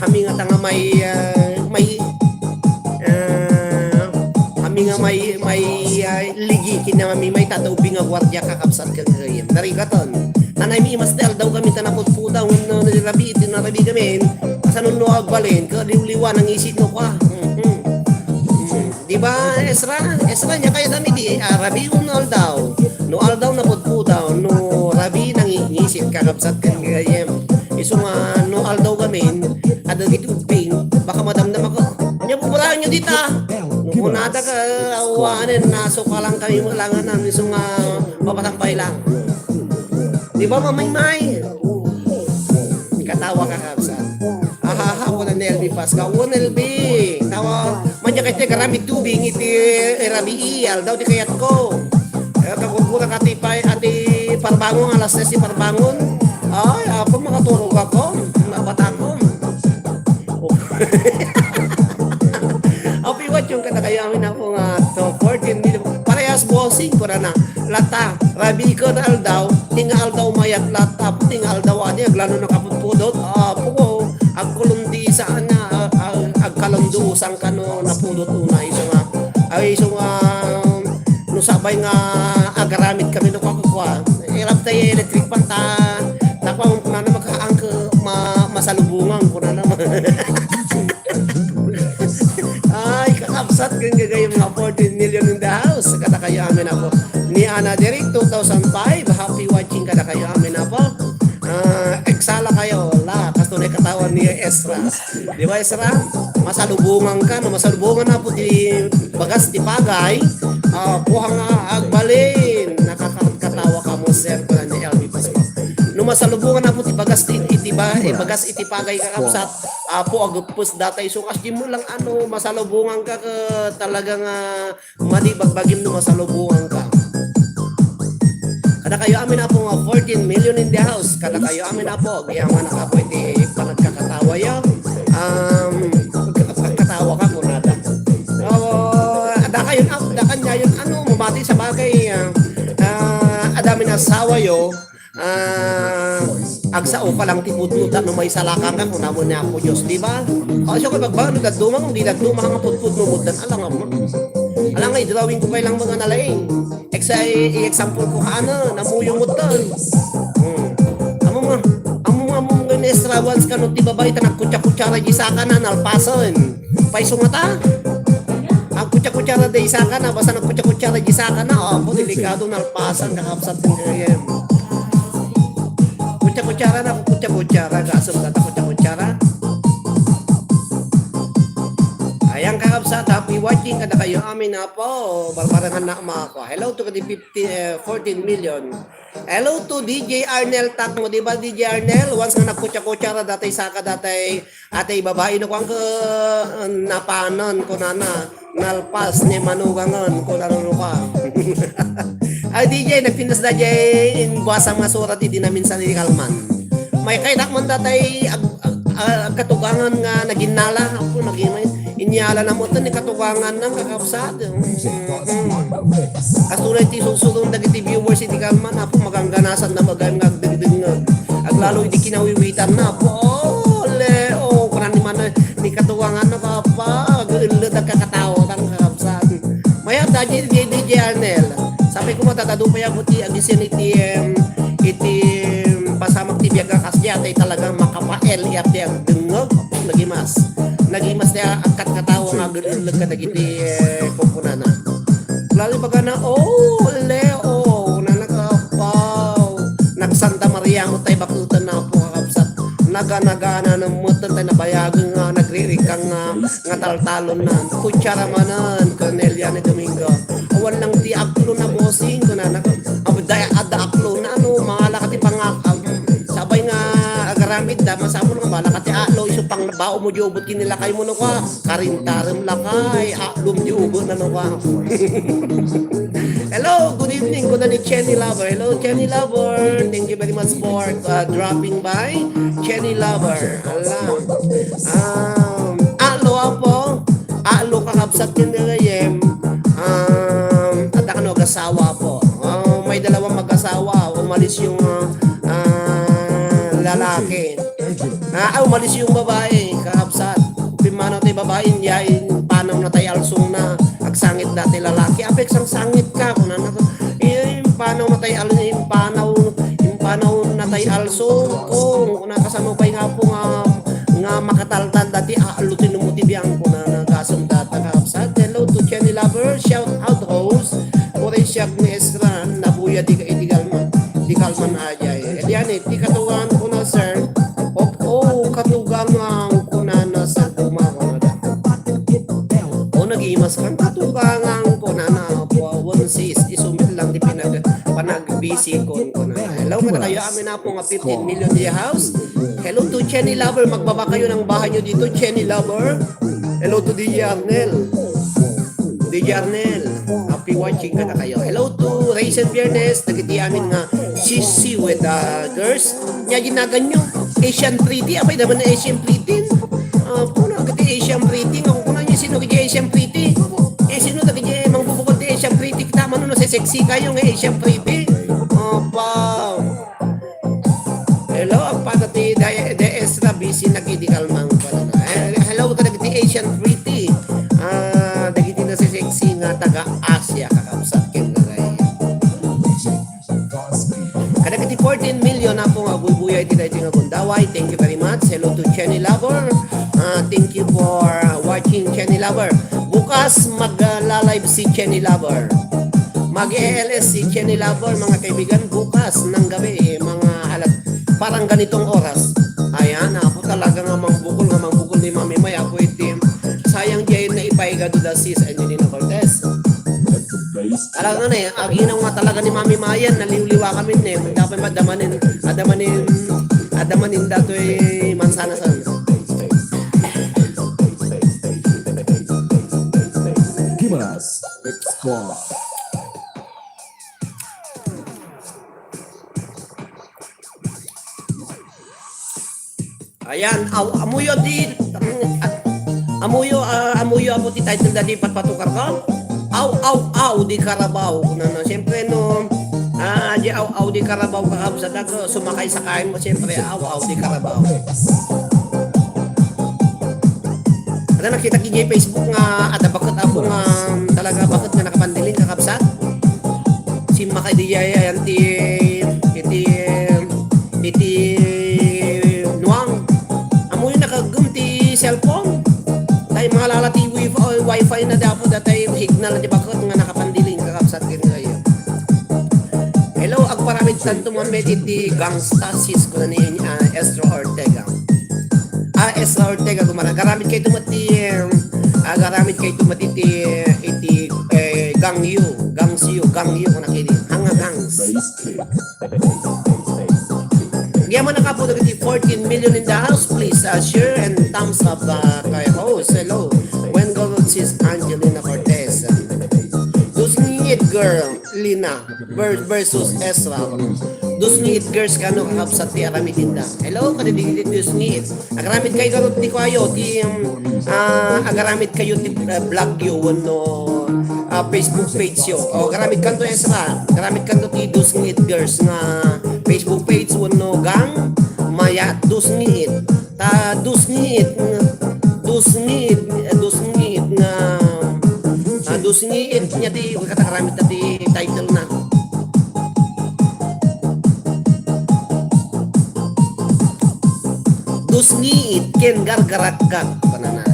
kami nga tanga may, ah, may, ah, kami nga may, may, ah, ligi, kinamami, may tata ubing nga gwardiya kakabsat kagayam. Narigaton. Nanay mi imas ti aldaw kami ta napudpudaw, no, narabi, iti narabi kami, kasanun no agbalin, kaliwliwa, nangisit no kwa. Mm-hmm. Mm. Di ba, Ezra? Ezra, nia kayatami di, ah, rabii wenno aldaw. No aldaw napudpudaw, no rabii nangingisit, kakabsat ken gayem. Isu nga, no aldaw gamin, adda dagiti ubbing, baka madamdama ko. Nia, buburaenyo dita. No kunada ka, awanen, nasukalan kami mo langanan, isu nga, mapatambay lang. Di ba, Mamaymay? Katawa ka, kabsat. Ahaha, kuna ni L B Pascal. Kuna L B. Tawa, manya kay ti garamid tubing iti, eh, rabii, aldaw di kayat ko. Eh, kagurgura ka ti pay, ati parbangon, alas tres ti parbangon. Ay, ako, makaturog ako. Mabatakon. Apiwat yung katakayamin ako nga to, fourteen million. Parehas bossing, kuna na. Lata, rabii ken aldaw, ti nga aldaw mayat lata, ti nga aldaw adi, aglano nakapudpudot. Apo ko, agkulundisa na, ag-, ag-, agkalundusan kano napudot una, isu nga, ay, isu nga, no sabay nga agaramid kami no kakukua, irap tayo electric fan ta, tapang kuna na magkaangke, ma-, masalubungan kuna na. Ay, kakabsat, gagayam nga fourteen million in the house. Kada kayo amin ako. Ni Ana Derek, two thousand five, happy watching kada kayo amin ako. Ah, eksala kayo, la, kasto na katawan ni Ezra. Di ba, Ezra? Masalubungan ka, no? Masalubungan na po di bagas, di bagay. Ah, buhang, ah, agbalin. Nakakatawa ka mo, sir, pala ni L B Pasco. No, masalubungan na po di bagas, di, di ba, eh, bagas, iti bagay kakabsat. Apo, agpus data isu kas di mo lang ano, masalubungan ka ka talaga nga madi bagbagim no masalubungan ka. Kada kayo amin apo nga fourteen million in the house. Kada kayo amin apo, kaya nga nakapo iti panagkakatawa yo. Um, pagkatawa ka, kunada. Oh, ada kayo, ada kanya yun, ano, mabati sa bagay, ah, ah, ada min asawa yo, Ah, agsao ka lang ti pudno, tapno maisalakan ka, kunamon ni Apo Dios, di ba? O, siya ko, pagbaga, no, dadduma, kung di dadduma, nga pudpudno mo, dan, alang, ama. Alang, nga, i-drawing ko pa ilang mga nalaing. Exa-, i-example ko, ha, ano, namuyo mo, dan. Hmm. Amo nga, amo nga, amo nga, ni extra once ka, no, ti babae, ta nagkutsa-kutsara, di saka na, nalpasan. Paiso nga ta? Ang kutsa-kutsara da isaka na, basta nagkutsa-kutsara da isaka na, oh, po, delikado na, alpasan, kakabsat ng gayam. Kutsa-kutsara na, kutsa-kutsara, gasam na, kutsa-kutsara. Ayan, kakabsat, happy watching kadakayo amin, apo. Barbarangan na, mga ako. Hello to the fifty, eh, fourteen million. Hello to D J Arnel Takmo. Di ba, D J Arnel? Once nga nagkutsa-kutsara, datay saka, datay, atay babae, no, kuwan ka, napanan, kunana, nalpas ni manugangan, kunana, no, ka. Ay, D J, nagpintas da, D J, in buwasa nga surat, iti namin sa ni Kalman. May kaitak man datay, ag-, ag-, ag-, katugangan nga naginnala. Ako, naging, inyala na mo ito ni katugangan ng kakabsat. Mm. Kastoy ti sursuro dagiti viewers iti Kalman, apo, magangganasan na magayam nga agdengdengngeg. Aglalo iti kinawiwitan na, apo. Oh, le, oh, kunana ni man, ni katugangan na, papa, agullo da kakatawa, kakabsat. Mayat da, D J, D J Arnel. Sapay ko matatadoy pay ako ti agisin iti, em, iti, em, pasamak ti biag a kasdiay, tay talagang makapael, iyat ti agdengngeg, nagimas. Nagimas ti agkatkatawa nga agululog kadagiti, eh, kukunana. Lalo bagana, "Oh, Leo, nanakapaw." Nag-Santa Maria mo tay bakuten na po, kakabsat. Naganagana na mo tay nabayagen nga nagririkang nga nga taltalon na. Kutsara manen, Cornelia ni Domingo. Awan lang ti aklo na bossing, kunana. Awan da, adda aklo na, ano, mangala ka ti pangak-, am, sabay nga agaramid da, masapul nga bala ka ti aklo, isu pang bao mo di ubot kinilakay mo, no, ka. Karintarem lakay, aklom di ubot na, no, ka. Hello, good evening, kuna ni Chenny Lover. Hello, Chenny Lover. Thank you very much for, uh, dropping by. Chenny Lover. Ala. Um, alo, apo. Alo, kakabsat ken gagayem. Um, adda kano agasawa, apo. Oh, may dalawang mag-asawa. Umalis yung, uh, uh, lalaki. Ah, ah, umalis yung babae, kakabsat. Pimmanaw ti babae, ya, impanaw na tay alsong na. Agsangit da ti lalaki. Apek sang sangit ka, kunana. Eh, impanaw na tay al-, impanaw, impanaw na tay alsong ko. Kuna kasano pay nga po nga, nga makataltal dati, ah, lutino mo ti biang ko na nagasam data, kakabsat. Hello to Chenny Lover, shout out host. Uray siya ni Ezra, nabuya di ka iti Kalman, di Kalman ajay. Iti yan, eh, ti katugangan ko na, sir. Op, oh, katugangan ko na, na, sir, kumawa na. O, nagimas kan katugangan ko na, na, po, one sis, isumit lang di pinag-, panag-, Busy kon ko na. Hello, kada kayo, amin na po nga fifteen million di house. Hello to Chenny Lover, magbaba kayo ng bahay nyo dito, Chenny Lover. Hello to D J Arnel. D J Arnel, happy watching kada kayo. Hello to Raisin Biernes, dagiti amin nga C C with the girls. Nya ginagan nyo, Asian Pretty, apay naman na Asian Pretty. Ah, puno agad Asian Pretty, nga kukunan nyo sino kaya Asian Pretty. Eh, sino na kaya mangbubukod ti Asian Pretty? Tama no, sexy kayo nga Asian Pretty. Opa. Hello, ang pagkati, di, di Ezra busy nagidi kalmang pala na. Eh, hello, kadagiti Asian Pretty. Ah, dagiti na sexy nga taga Asia, kakabsat ken dagay. Kadagiti fourteen million na po nga buybuya iti daytoy nga gundaway. Thank you very much. Hello to Chenny Lover. Ah, thank you for, uh, watching, Chenny Lover. Bukas mag, uh, la-live si Chenny Lover. Mag-A L S si Chenny Lover, mga kaibigan, bukas ng gabi, mga alas, parang ganitong oras. Ayan, ako talaga nga mangbukol, nga mangbukol ni Mami May, ako iti, sayang diay na ipaiga do da sis Angelina Cortez. Talaga na eh, aginaw nga talaga ni Mami Mayan, naliwliwa kami ni, dapat madamanin, adamanin, adamanin datoy mansanas. Gimas. Squad. Ayan, aw, amuyo di, amuyo, ah, amuyo apo ti title dati patpatukar ko. Aw, aw, aw, di karabaw. Kuna na, siyempre, no, ah, di aw, aw, di karabaw, kakabsat, ako, sumakay-sakay mo, siyempre, aw, aw, di karabaw. Ada nakita ki Facebook nga ada baket ako nga talaga baket nga nakapandiling, kakabsat. Simmakay di yaya yan ti, iti, iti nuang. Amoy nakagum ti cellphone. Tay mga lala ti wifi, wifi na dapo datay signal ti baket nga nakapandiling, kakabsat, ken kayo. Hello, agparamid tanto mo met iti gangsta sis ko ni, ah, Estro Ortega. Ah, Ezra Ortega Gumaran. Agaramid kayto met ti, um, agaramid kayto met iti, iti, eh, gangyo, gangsiyo, gangyo, kuna kini. Hanga gangs. Yaman na kapo dagiti fourteen million in the house, please, uh, share and thumbs up, uh, kay host. Hello. When Gold sis Angelina Cortez. Those need girl, Lina. Ver-, versus Ezra. Dusngiit girls kano kakabsat ti aramidenda. Hello, kadagiti dusngiit. Agaramid kayo garud ti kuayo, ti, um, ah, agaramid kayo ti, ah, blog yo, wenno, ah, Facebook page yo. O, agaramid kanto Ezra. Agaramid kanto ti dusngiit girls nga Facebook page, wenno gang, mayat dusngiit. Ta dusngiit nga, dusngiit, eh, dusngiit nga, ah, dusngiit nga ti, kata agaramid ta ti title na. Dusngiit ken gargaragak, kanana.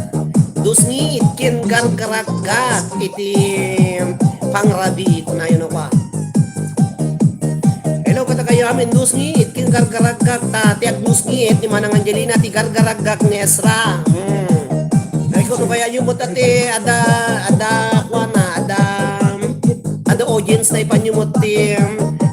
Dusngiit ken gargaragak iti pangrabii, kunayo no kwa. Hello, kadakayo amin, dusngiit ken gargaragak, ta ti agdusngiit ni Manang Angelina, ti gargaragak ni Ezra. Hmm. Ay, kung kaya yung mo ti ada, ada, kuana, ada, ada audience na ipanyo mo ti,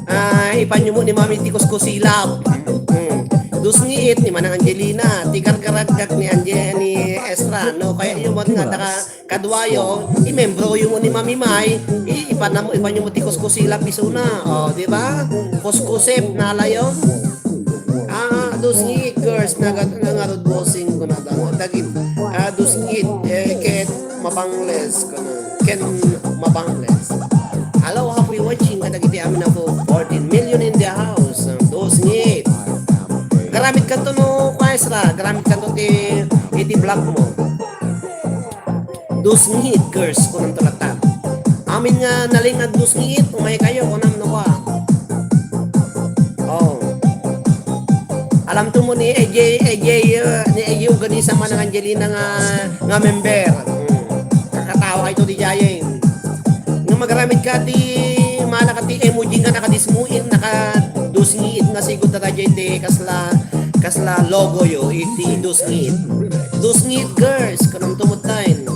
ah, ipanyo mo ni Mami ti kuskusilab. Hmm. Dusngiit ni Manang Angelina, ti gargaragak ni Ange-, ni Ezra, no? Kaya yung mo nga, taka, Kaduayo, imembroyo mo ni Mami May, i-, ipanam-, ipanyo mo ti kuskusilab isuna. O, di ba? Kuskusep, nalayo. Ah, dusngiit girls, nagat-, nangarud bossing ko na daw. Dagit, ah, dusngiit, eh, ket mabangles, kuno. Ken mabangles. Hello, happy watching, kadagiti amin na po, fourteen million in the house. Dusngiit. Garamid kanto no, Kuya Ezra, garamid kanto ti, iti vlog mo. Dusngiit, girls, kunam to latta. Amin nga nalingag dusngiit, umay kayo, kunam no kwa. Oh. Alam to mo ni A J, A J, uh, ni A J Uganisa man ang Angelina nga, nga member. Hmm. Kakatawa kayo di Jayeng. Nga magaramid ka ti, mana ka ti emoji nga nakadismuin, nakadusngiit nga sigud ta dayjay ti kasla, kasla logo yo, iti dusngiit. Dusngiit girls, kanam tumuttayen.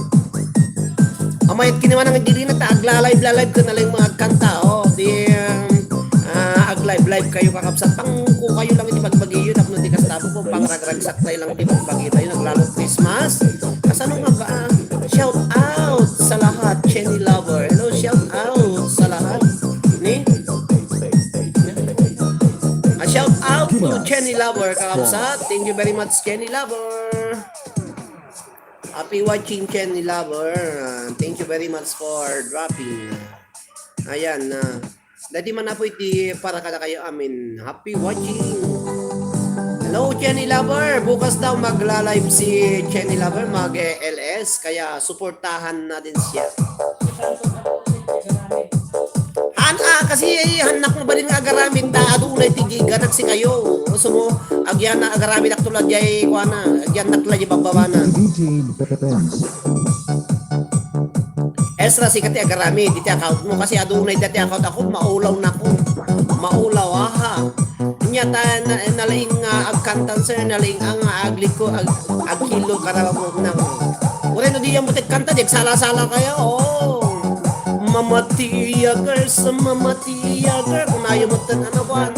Amayat kini man ang agdidina ta agla-live-la-live ka na lang mga agkanta, oh. Di, um, ah, ag-live-live kayo kakabsat. Pang ko kayo lang iti bagbagiyo, tapno di kasta po, pangragragsak tayo lang iti bagbagi tayo, naglalo Christmas. Kasano nga ba? Shout out sa lahat, Jenny Lover. Hello, shout out sa lahat. Ni? Ah, shout out to Jenny Lover, kakabsat. Thank you very much, Jenny Lover. Happy watching, Jenny Lover. Ah, thank you very much for dropping. Ayan, ah, dati man na po iti para kada kayo amin. Happy watching. Hello, Jenny Lover. Bukas daw magla-live si Jenny Lover, mag-L S. Kaya suportahan natin siya. Han, ah, kasi, eh, hanak mo ba din nga agaramid ta adunay ti giganak si kayo? Gusto mo, agyan na agaramid akto la jay, kuana, agyan nak la jay bababa na. D J Benz. Ezra, sika ti agaramid, iti account mo, kasi adunay ti account ako, maulaw na ko. Maulaw, aha. Nya ta, na, nalaing nga agkantan, sir, nalaing nga agliko, ag, agkilo, karabot na. Uray no di yan butik kanta, di agsala-sala kayo, oh. Mamatiya, girls, mamatiya, girl. Kunayo mo tan, ano, kuan.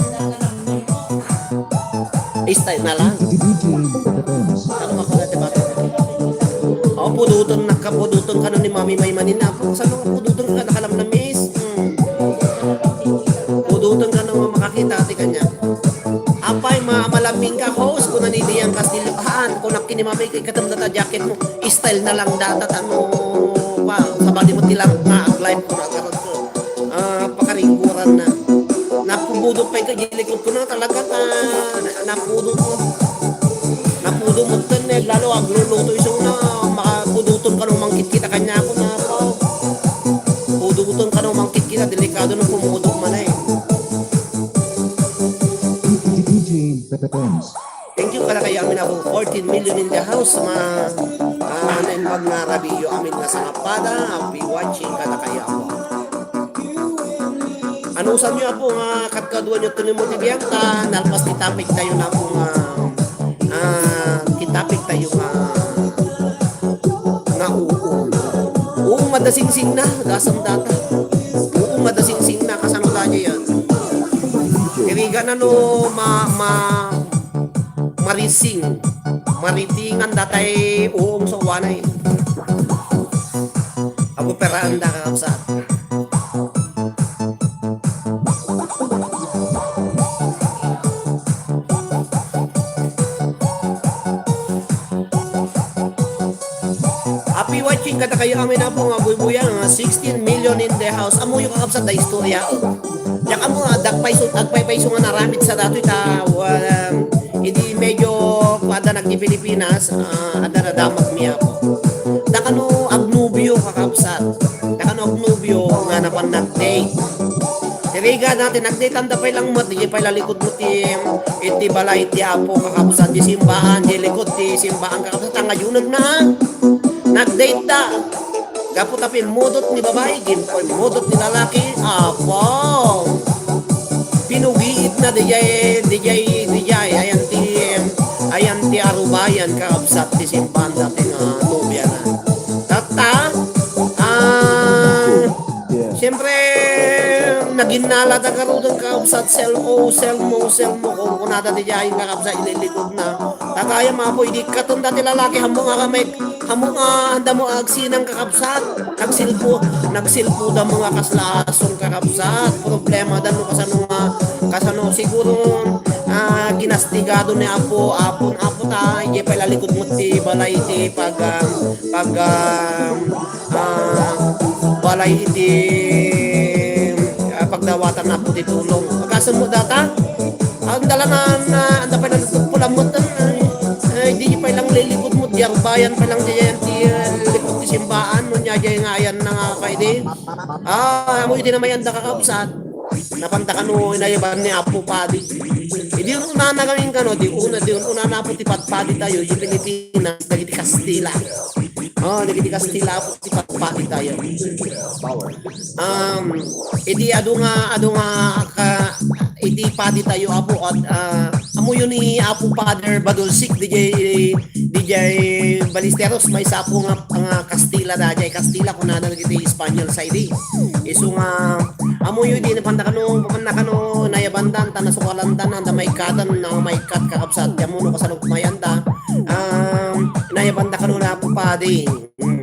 Style na lang. Ano ba pala, diba? Oh, puduton, nakapuduton ka na ni Mami May Manina. Saan nga puduton ka, nakalamlamis? Hmm. Puduton ka na nga makakita, ti kanya. Apay, ma-, malaming ka, host, kuna ni Dian Castillo. Haan, kuna kini Mami, kay katam na ta jacket mo. Style na lang data, ano, pa, sabali mo ti lang, na, live ko na, karot ko. Ah, pakariguran na. Napubudok pa yung kagilikot ko na talaga, ah, na-, napudok ko. Napudok mo tan, eh, lalo, agluluto isuna, makapuduton ka nung mangkit kita kanya ako na, pa. Puduton ka nung mangkit kita, delikado na pumudok man, eh. D J Benz. Thank you, kada kayo amin ako, fourteen million in the house, mga, ah, naimbag nga rabiyo amin nga sangapada, happy watching, kada kayo ako. Ano usan nyo, apo, nga katkaduan nyo tuloy mo ti biyang ta, nalpas ti topic tayo na po nga, ah, ti topic tayo nga, nga uong. Uong adda singsingna, gasam data. Uong adda singsingna, kasano tayo yan? Irigan na no, ma, ma, marising. Maritingan datay uong so wanay. Ago peraan da, kakabsat. Happy watching kadakayo amin, Apo, nga buybuya, nga sixteen million in the house. Ammoyo, kakabsat, da istorya. Diak ammo, ah, agpayso, agpaypayso nga naramid sa datoy ta, wa-, idi medyo kuada nagdi Pilipinas, ah, adda nadamagmi, Apo. Da kano agnobio, kakabsat. Da kano agnobio nga napan nag-date. Irigan na ti nag-date, anda pay lang met, di pay lalikod mo ti, iti balay ti Apo, kakabsat, ti simbaan, di likod ti simbaan, kakabsat, nga yunag na. Nag-date da. Gapu ta pimmudot ni babai, gin-, pimmudot ni lalaki, Apo. Pinugiit na, dijay, dijay, dijay, ayan ti, ayan ti arubayan, kakabsat, ti simbaan dati nga nobia na. Tatta, ah, siyempre, naginnala da garuden, kakabsat, sell, oh, sell mo, sell mo, kung kunada dijay, kakabsat, ililikod na. Tagayam, Apo, idi katen dati lalaki, hammo nga kamay, hammo nga anda mo agsinang, kakabsat. Nagsilpo, nagsilpo da mga kasla asong, kakabsat. Problema da no kasano nga, kasano siguro, ah, kinastigado ni Apo, Apo, Apo ta, idiay pay lalikod mo ti balay ti pag, ah, pag, ah, ah, balay iti, ah, pagdawatan Apo ti tulong. Pagkasem mo data, ang dala na, na, anda pay nagtugpol a met, ay, ay, di pay lang lilikod mo, di arbayan pay lang diyan ti, ah, likod ti simbaan, no, nya, diay nga ayan na nga kay di. Ah, amo iti namayanda, kakabsat. Napanta kano inayaban ni Apo Padi. Idi unana kami kano, di una, di una na Apo ti patpadi tayo, di Pilipinas, dagiti Kastila. Oh, dagiti Kastila, Apo ti patpadi tayo. Um, idi adu nga, adu nga, ka, iti padi tayo, Apo, at, ah, amuyo ni Apo Father Badulsik, dijay, dijay Balisteros, maysa Apo nga, nga Kastila, dajay Kastila, kunana dagiti Espanyol sa idi. Isu nga, amuyo di napanda kano, napanda kano, nayabandan, ta nasukalandan, anda maikatan, na maikat, kakabsat, diammo no kasano mayanda. Um, nayabanda kano na Apo Padi. Hmm.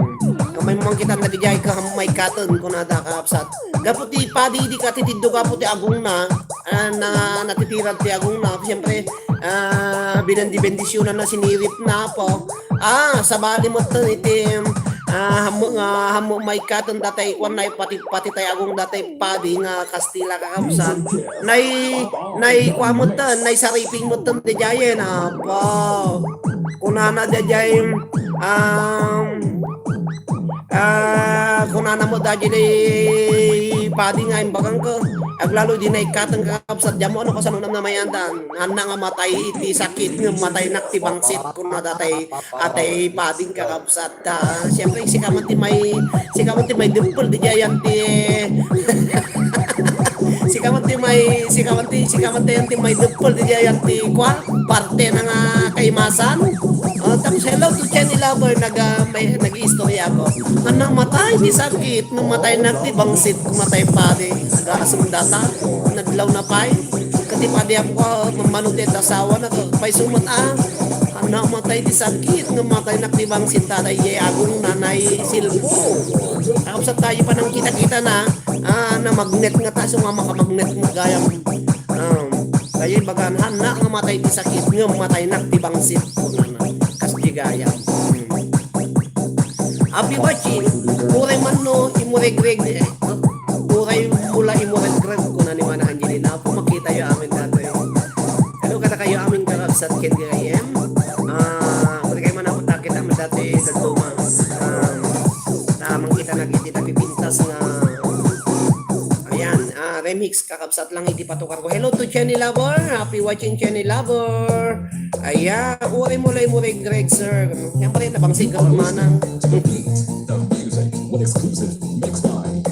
Kamay mo man kita nagijay ka, maikaten, kunada, kakabsat. Gapu ti padi, di ka titiddo gapu ti agungna, ah, na, natitirad ti agungna. Siyempre, ah, binendi-bendisyonanna, siniripna, Apo. Ah, sabali met iti, ah, hammo nga, hammo maikaten datay, kuan, na pati, pati tay agung datay padi nga Kastila, kakabsat. Nay, nay, kuan met, nay sariping met ti jayen, Apo. Kunana diay, um, ah, kunana mo dadi ni padi nga imbagangko. Aglalo di naikaten, kakabsat, diammo no kasano namayanda. Anna nga matay iti sakit, ngem mataynak ti bangsit, kuna datay, atay pading, kakabsat. Ta, siyempre, sika man ti may, sika man ti may dimple, di diay ayan ti, sika man ti may, sika man ti, sika man ti ayan ti may dimple, di diay ayan ti, kwa, parte na nga kaimasan. Oh, tapos, hello to Jenny Lover, nag, ah, may, nag-iistorya ako. Anna matay ti sakit, no mataynak ti bangsit, matay padi. Agasem data, nadlaw na pay. Kati padi ako, ah, mamano ti asawa na to. Pay sumat, ah, Anna matay ti sakit, no mataynak ti bangsit, tatay, ye, agong nanay silpo. Tapos tayo pa nang kita-kita na, ah, na magnet nga taso nga makamagnet nga gayam. Um, kaya ibagan, anna nga matay ti sakit, ngem mataynak ti bangsit. Kas di gayam. Hmm. Happy watching. Uray man no, imuregreg, eh. Uray mula imuregreg, kuna ni Mana Angelina. Apo, makita yo amin datoy. Hello, kadakayo amin, kakabsat, ken gayam. Ah, uray kayo man ako, takit amin datoy, dagduma. Ah, tamang kita nagiti napipintas nga. Ayan, ah, remix, kakabsat lang iti patukar ko. Hello to Jenny Lover. Happy watching, Jenny Lover. Ayan, uray mo lay mo rin, Greg, sir. Siyempre, nabangsit ka, manang. The music, one exclusive, mixed by D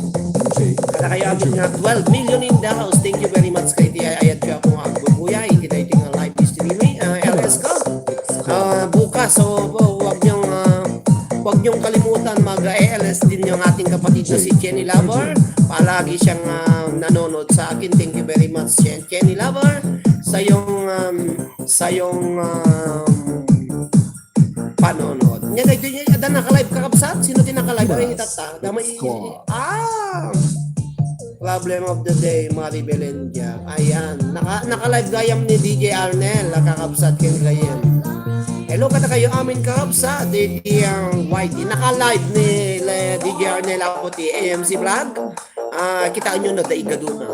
J. Kada kayo abot nga twelve million in the house. Thank you very much kay Tia Ayat Japo nga agbubuya. Iti dating nga live streaming, ah, L S ko. Ah, bukas, niyong kalimutan mag-A L S din yung ating kapatid na si Jenny Lover. Palagi siyang, ah, nanonood sa akin. Thank you very much, Jen-, Jenny Lover. Sa iyong, um, sa iyong, um, panonood. Nya, daytoy, nya, adda naka-live, kakabsat? Sino ti naka-live? Ay, itata. Dama i-, ah! Problem of the day, Maribel and Jack. Ayan. Naka, naka-live gayam ni D J Arnel, kakabsat ken gayam. Hello, kada kayo amin, kakabsat. D J Y T. Naka-live ni, le-, D J Arnel ako ti A M C Vlog. Ah, kitaan nyo na, daiga duma.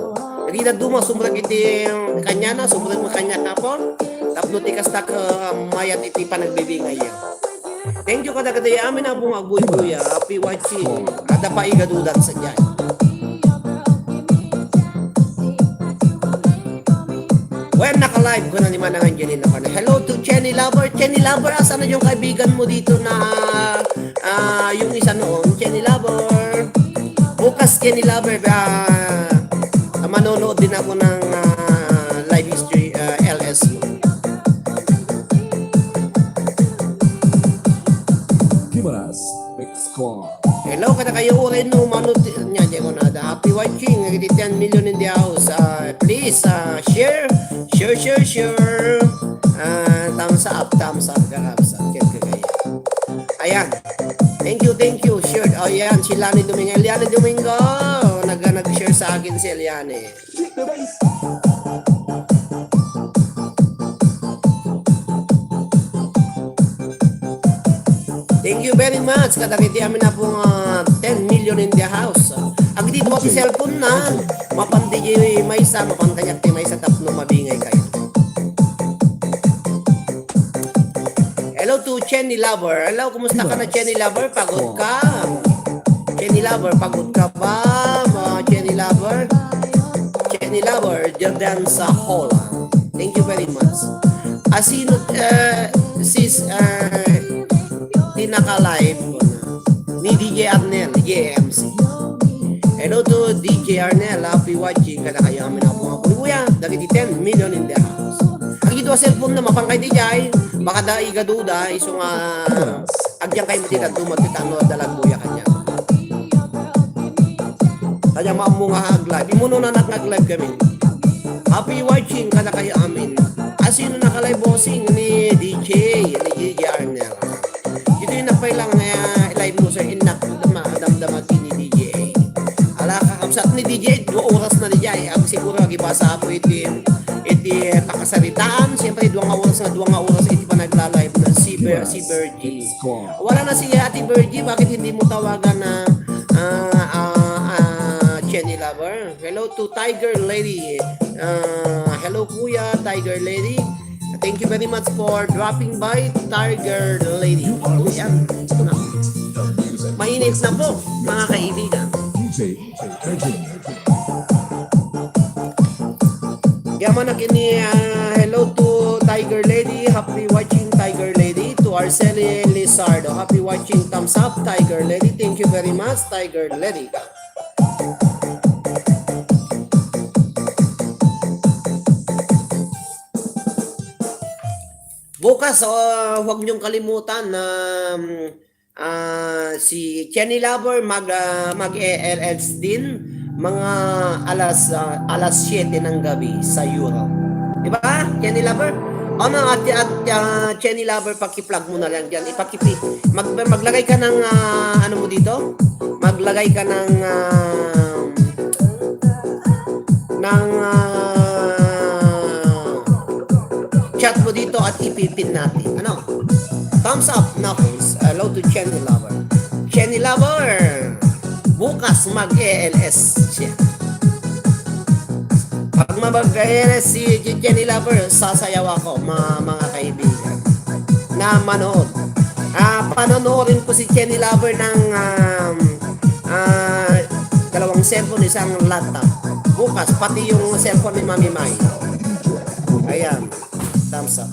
Daiga duma, sobra iti kanya na, sobra mo kanya kapon. Tapno ti kasta ka mayat iti panagbibingay. Thank you kadagiti amin a bumagbuy, kuya. Happy watching. Kada pa igadudan sa dyan. When naka-live ko na ni Manang Angelina pa na. Hello to Jenny Lover. Jenny Lover, asan na yung kaibigan mo dito na, ah, yung isa noon? Jenny Lover. Bukas, Jenny Lover, ah, manonood din ako ng, ah, live history, ah, L S mo. Kimaras, Mix Club. Hello, kada kayo, uray no, mano, ti-, nya, di ko na, da, happy watching, nagiti ten million in the house. Ah, please, ah, share, share, share, share. Ah, thumbs up, thumbs up, thumbs up, share ko kayo. Ayan. Thank you, thank you. Share. Oh, yan, si Lani Domingo. Lani Domingo, nag-, nag-share sa akin si Eliane. Thank you very much. Kadagiti amin na po nga ten million in the house. Agdi dua ti cellphone na. Mapan di maysa, mapan kaniak ti maysa tapno mabingay kayo. Hello to Chenny Lover. Hello, kumusta ka na, Chenny Lover? Pagod ka? Chenny Lover, pagod ka ba? Mga Chenny Lover? Chenny Lover, Jordan sa Holland. Thank you very much. Asino, uh, sis, uh, tinaka-live ko na ni D J Arnel, D J M C. Hello to D J Arnel, happy watching. Kada kayo amin ako mga kuya, dagiti ten million in the house. Ang ito cellphone na mapangkay D J, baka da igaduda, iso nga agyan kayo matikan dumat ti tano, dalag buya kanya. Kanya maammo nga ag-live. Imuno na nag-live kami. Happy watching, kada kayo amin. Asino naka-live bossing ni D J, ni D J Arnel? Ditoy napay lang nga live mo, sir, innak, madamdama ti ni D J. Ala, kakabsat ni D J, dua oras na D J. Ang siguro, agibasa ako iti, iti pakasaritaan. Siyempre, dua nga oras nga, dua nga oras iti panagla-live na si Ber-, si Virgie. Wala na si Ate Virgie, bakit hindi mo tawagan na, ah, ah, ah, Chenny Lover? Hello to Tiger Lady. Ah, hello, Kuya Tiger Lady. Thank you very much for dropping by, Tiger Lady. Yan. Mainit na po, mga kaibigan. Yaman na kini, ah, hello to Tiger Lady. Happy watching, Tiger Lady. To Arceli Lizardo. Happy watching. Thumbs up, Tiger Lady. Thank you very much, Tiger Lady. Bukas, ah, huwag niyong kalimutan na, um, ah, si Chenny Lover mag, ah, mag-A L S din mga alas, ah, alas siyete ng gabi sa Europe. Di ba, Chenny Lover? Ano, at, at, ah, Chenny Lover, paki-plug mo na lang dyan. Ipakipi-, mag-, maglagay ka ng, ah, ano mo dito? Maglagay ka ng, ah, ng, ah, chat mo dito at ipipin natin. Ano? Thumbs up, knuckles. Hello to Chenny Lover. Chenny Lover! Bukas mag-A L S siya. Pag mag-A L S si Chenny Lover, sasayaw ako, ma-, mga kaibigan. Na manood. Ah, panonoodin ko si Chenny Lover ng, um, ah, dalawang cellphone, isang laptop. Bukas, pati yung cellphone ni Mami Mai. Ayan. Thumbs up.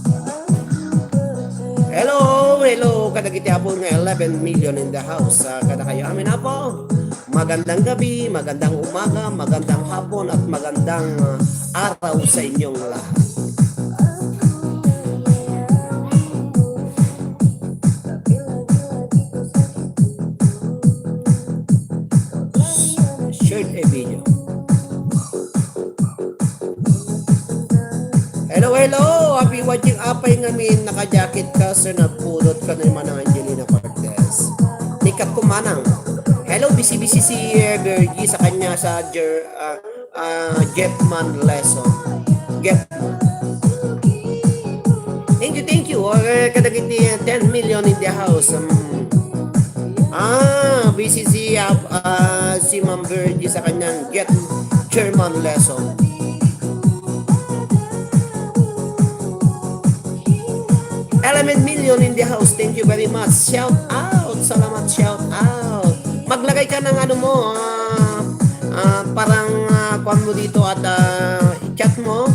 Hello, hello, kadagiti apo nga eleven million in the house. Ah, kada kayo amin apo. Magandang gabi, magandang umaga, magandang hapon, at magandang, ah, araw sa inyong lahat. Hello, hello! Happy watching. Apay ngamin naka-jacket ka, sir, nagpulot ka na ni Manang Angelina Cortez. Nikat ko, Manang. Hello, busy-busy si, eh, Virgie sa kanya sa Jer-, ah, ah, Jetman lesson. Jetman. Thank you, thank you. Okay, kadagiti ten million in the house. Um, ah, busy si, ah, ah, si Ma'am Virgie sa kanyang Jetman lesson. Element Million in the house. Thank you very much. Shout out. Salamat, shout out. Maglagay ka ng ano mo, ah, ah, parang, ah, kuwan mo dito at, ah, chat mo.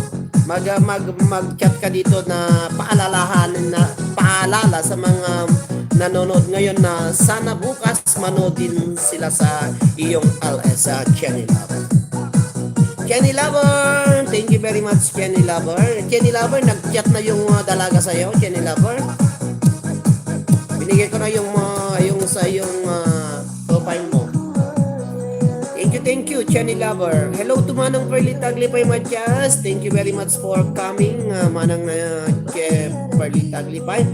Mag, ah, mag, mag-chat ka dito na paalalahan, na paalala sa mga nanonood ngayon na sana bukas manood din sila sa iyong L S, ah, Kenny Lover. Kenny Lover! Thank you very much, Kenny Lover. Kenny Lover, nag-chat na yung, ah, dalaga sa'yo, Kenny Lover. Binigay ko na yung, ah, yung sa yung, ah, profile mo. Thank you, thank you, Kenny Lover. Hello to Manang Perlita Aglipay Matias. Thank you very much for coming, ah, Manang, ah, Ke-, Perlita Aglipay.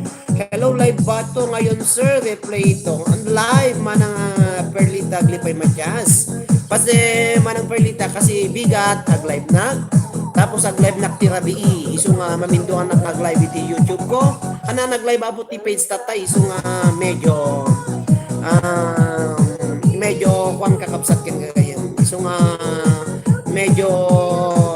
Hello, live ba to ngayon, sir? Replay ito. Ang live, Manang, ah, Perlita Aglipay Matias. Kasi, Manang Perlita, kasi bigat, ag-live na. Tapos ag-live na ti rabii. Isu nga maminduan na ag-live iti YouTube ko. Ana nag-live apo ti page tatay. Isu nga medyo, ah, medyo kuwan kakabsat ken gagayyem. Isu nga medyo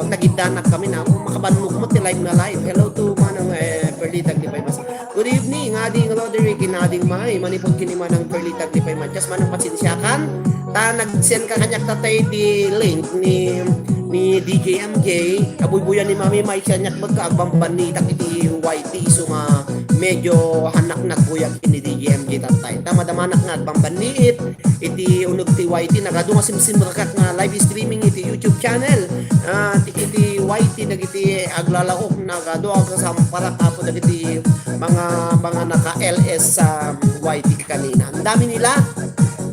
tagiddanak kami na. Makabannog mo ti live na live. Hello to Manang, eh, Perlita Aglipay Matias. Good evening, Ading Roderick and Ading Mai. Manipud ken ni Manang Perlita Aglipay Matias, Manang, pasensiakan. Ta nag-send ka kaniak tatay ti link ni, ni D J M J. Abuybuyan ni Mami Mai kaniak met ka agbambannitak iti Y T isu nga medyo hannak nagbuyag ken ni D J M J tatay. Ta madamanak nga agbambanniit iti uneg ti Y T, nagadu nga simsimrekak nga live streaming iti YouTube channel. Ah, ti, iti Y T dagiti aglalaok, nagadu a kasamparak apo dagiti mga, mga naka-L S sa Y T kanina. Ang dami nila.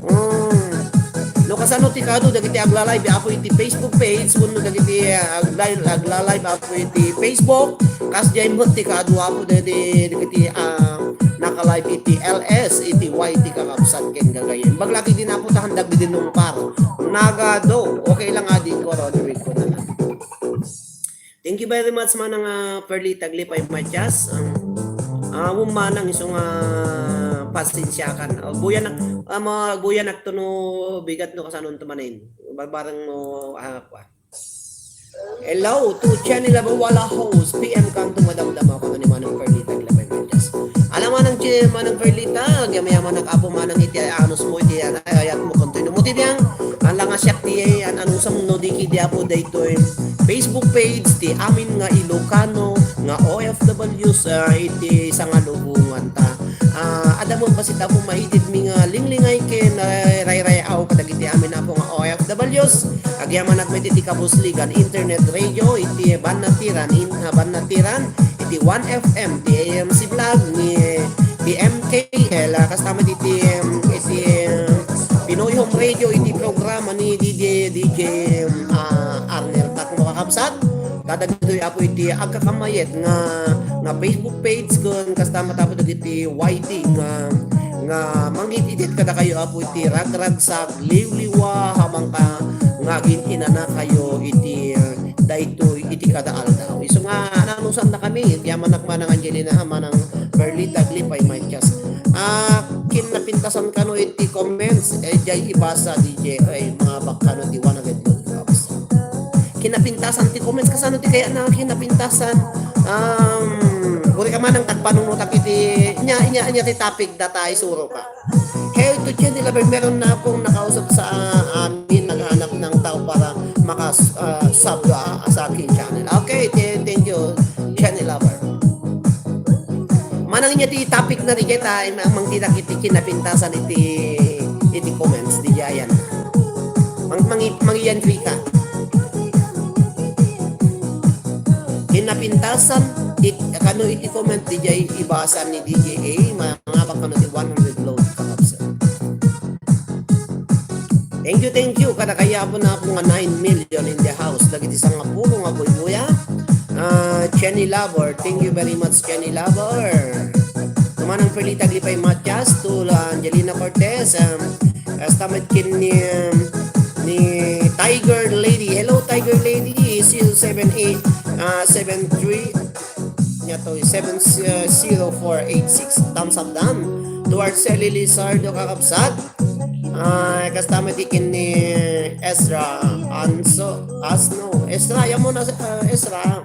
Mm. No, kasano ti kadu dagiti agla-live apo iti Facebook page, wenno dagiti, ah, agla-, agla-live apo iti Facebook, kas diay met ti kadu apo dagiti, dagiti, ah, naka-live iti L S, iti Y T kakabsat ken gagayyem. Baglaki din apo ta handag didi nungpar. Nagadu. Okay lang, Ading ko, Roderick ko na lang. Thank you very much, Manang, ah, Perlita Aglipay Matias. Ang, ah, um, Manang, isu nga pasensiakan. Ah, buyanak, ah, ma-, buyanak to no bigat no kasano to manen. Barbareng mo, ah, kwa. Hello to Jenny Labawala host, P M Kanto, madamdama ko ni Manang Perlita Aglipay Matias. Alam, Manang Che-, Manang Perlita, agyamayaman ak apo, Manang, iti anus mo, iti ay-, ayat mo, kanto ino mo ti biang. Ala nga siak ti an-anusam no di ki di apo daytoy Facebook page ti amin nga Ilocano nga O F Ws, ah, iti sangalubongan ta. Ah, adda met bassit apo maitid mi nga linglingay ken, ah, rayray-aw kadagiti amin apo nga O F Ws. Agyamanak met iti kabusligan internet radio iti Bannatiran, in, ah, Bannatiran, iti One F M, ti A M C Vlog, ni, ti M K L, ah, kasta met iti, em, iti, em, Pinoy Home Radio, iti programa ni D J, D J, em, ah, Arnel Takmo, kakabsat. Kadagitoy apo iti agkakamayet nga, nga Facebook page ken kasta met apo dagiti Y T nga, nga mangititid kadakayo apo iti ragragsak, liwliwa, habang ka, nga agin-inanakayo iti, ah, daytoy iti kada aldaw. Isu nga, ananusannakami, ti amanak, Manang Angelina, Manang Perlita Aglipay Matias. Ah, kinapintasan kano iti comments, eh, diay ibasa, D J, ay, mga bakkano ti one hundred clubs. Kinapintasan ti comments, kasano ti kayat na kinapintasan? Um, buri ka, Manang, tagpanunutak iti, nya, nya, nya ti topic data, isuro ka. Hey, to Jenny Lover, meron na akong nakausap sa, ah, amin, naghanap ng tao para maka, ah, sub, ah, sa aking channel. Okay, th-, thank you, Jenny Lover. Manang niya ti topic na di kita, ay ma-, mangtitak iti kinapintasan iti, iti comments, di ayan. Mang-, mangi-, mangiyan ka. Kinapintasan, it-, kano iti comment, di jay ibasa ni D J A, ma-, Mangabak kano ti one hundred load, kakabsat. Thank you, thank you. Kada kayat na po nga nine million in the house. Dagiti sangapulo nga buybuya. Ah, Jenny Labor. Thank you very much, Jenny Labor. To manang Perlita Aglipay Matias, to Angelina Cortez, um, kasta met ken ni, um, ni Tiger Lady. Hello, Tiger Lady. Seal seven eight, uh, seven three. Nia to, seven zero four eight six. Thumbs up dan. To Arceli Lizardo, kakabsat. Ah, kasta met ken ni Ezra Anso, Asno. Ezra, yan mo na, ah, Ezra.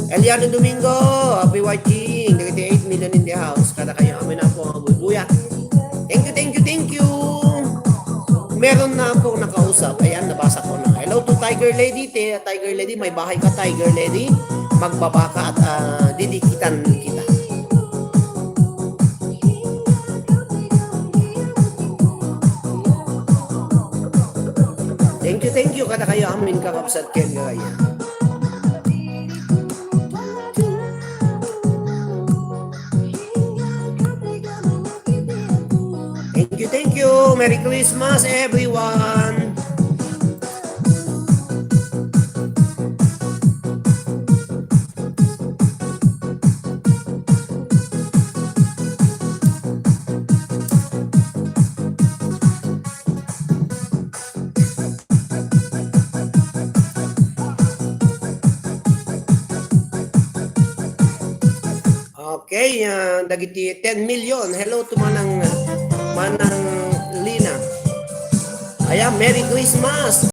Eliano Domingo, happy watching. Dagiti eight million in the house. Kada kayo, amin na po ang bubuya. Thank you, thank you, thank you. Meron na akong nakausap. Ayan, nabasa ko na. Hello to Tiger Lady. Te-, Tiger Lady, may bahay ka, Tiger Lady. Magbaba ka at, ah, didikitan kita. Thank you, thank you. Kada kayo, amin kakabsat ken gaya. Thank you, thank you. Merry Christmas, everyone. Okay, ah, dagiti ten million. Hello to Manang, Manang Lina. Ayan, Merry Christmas.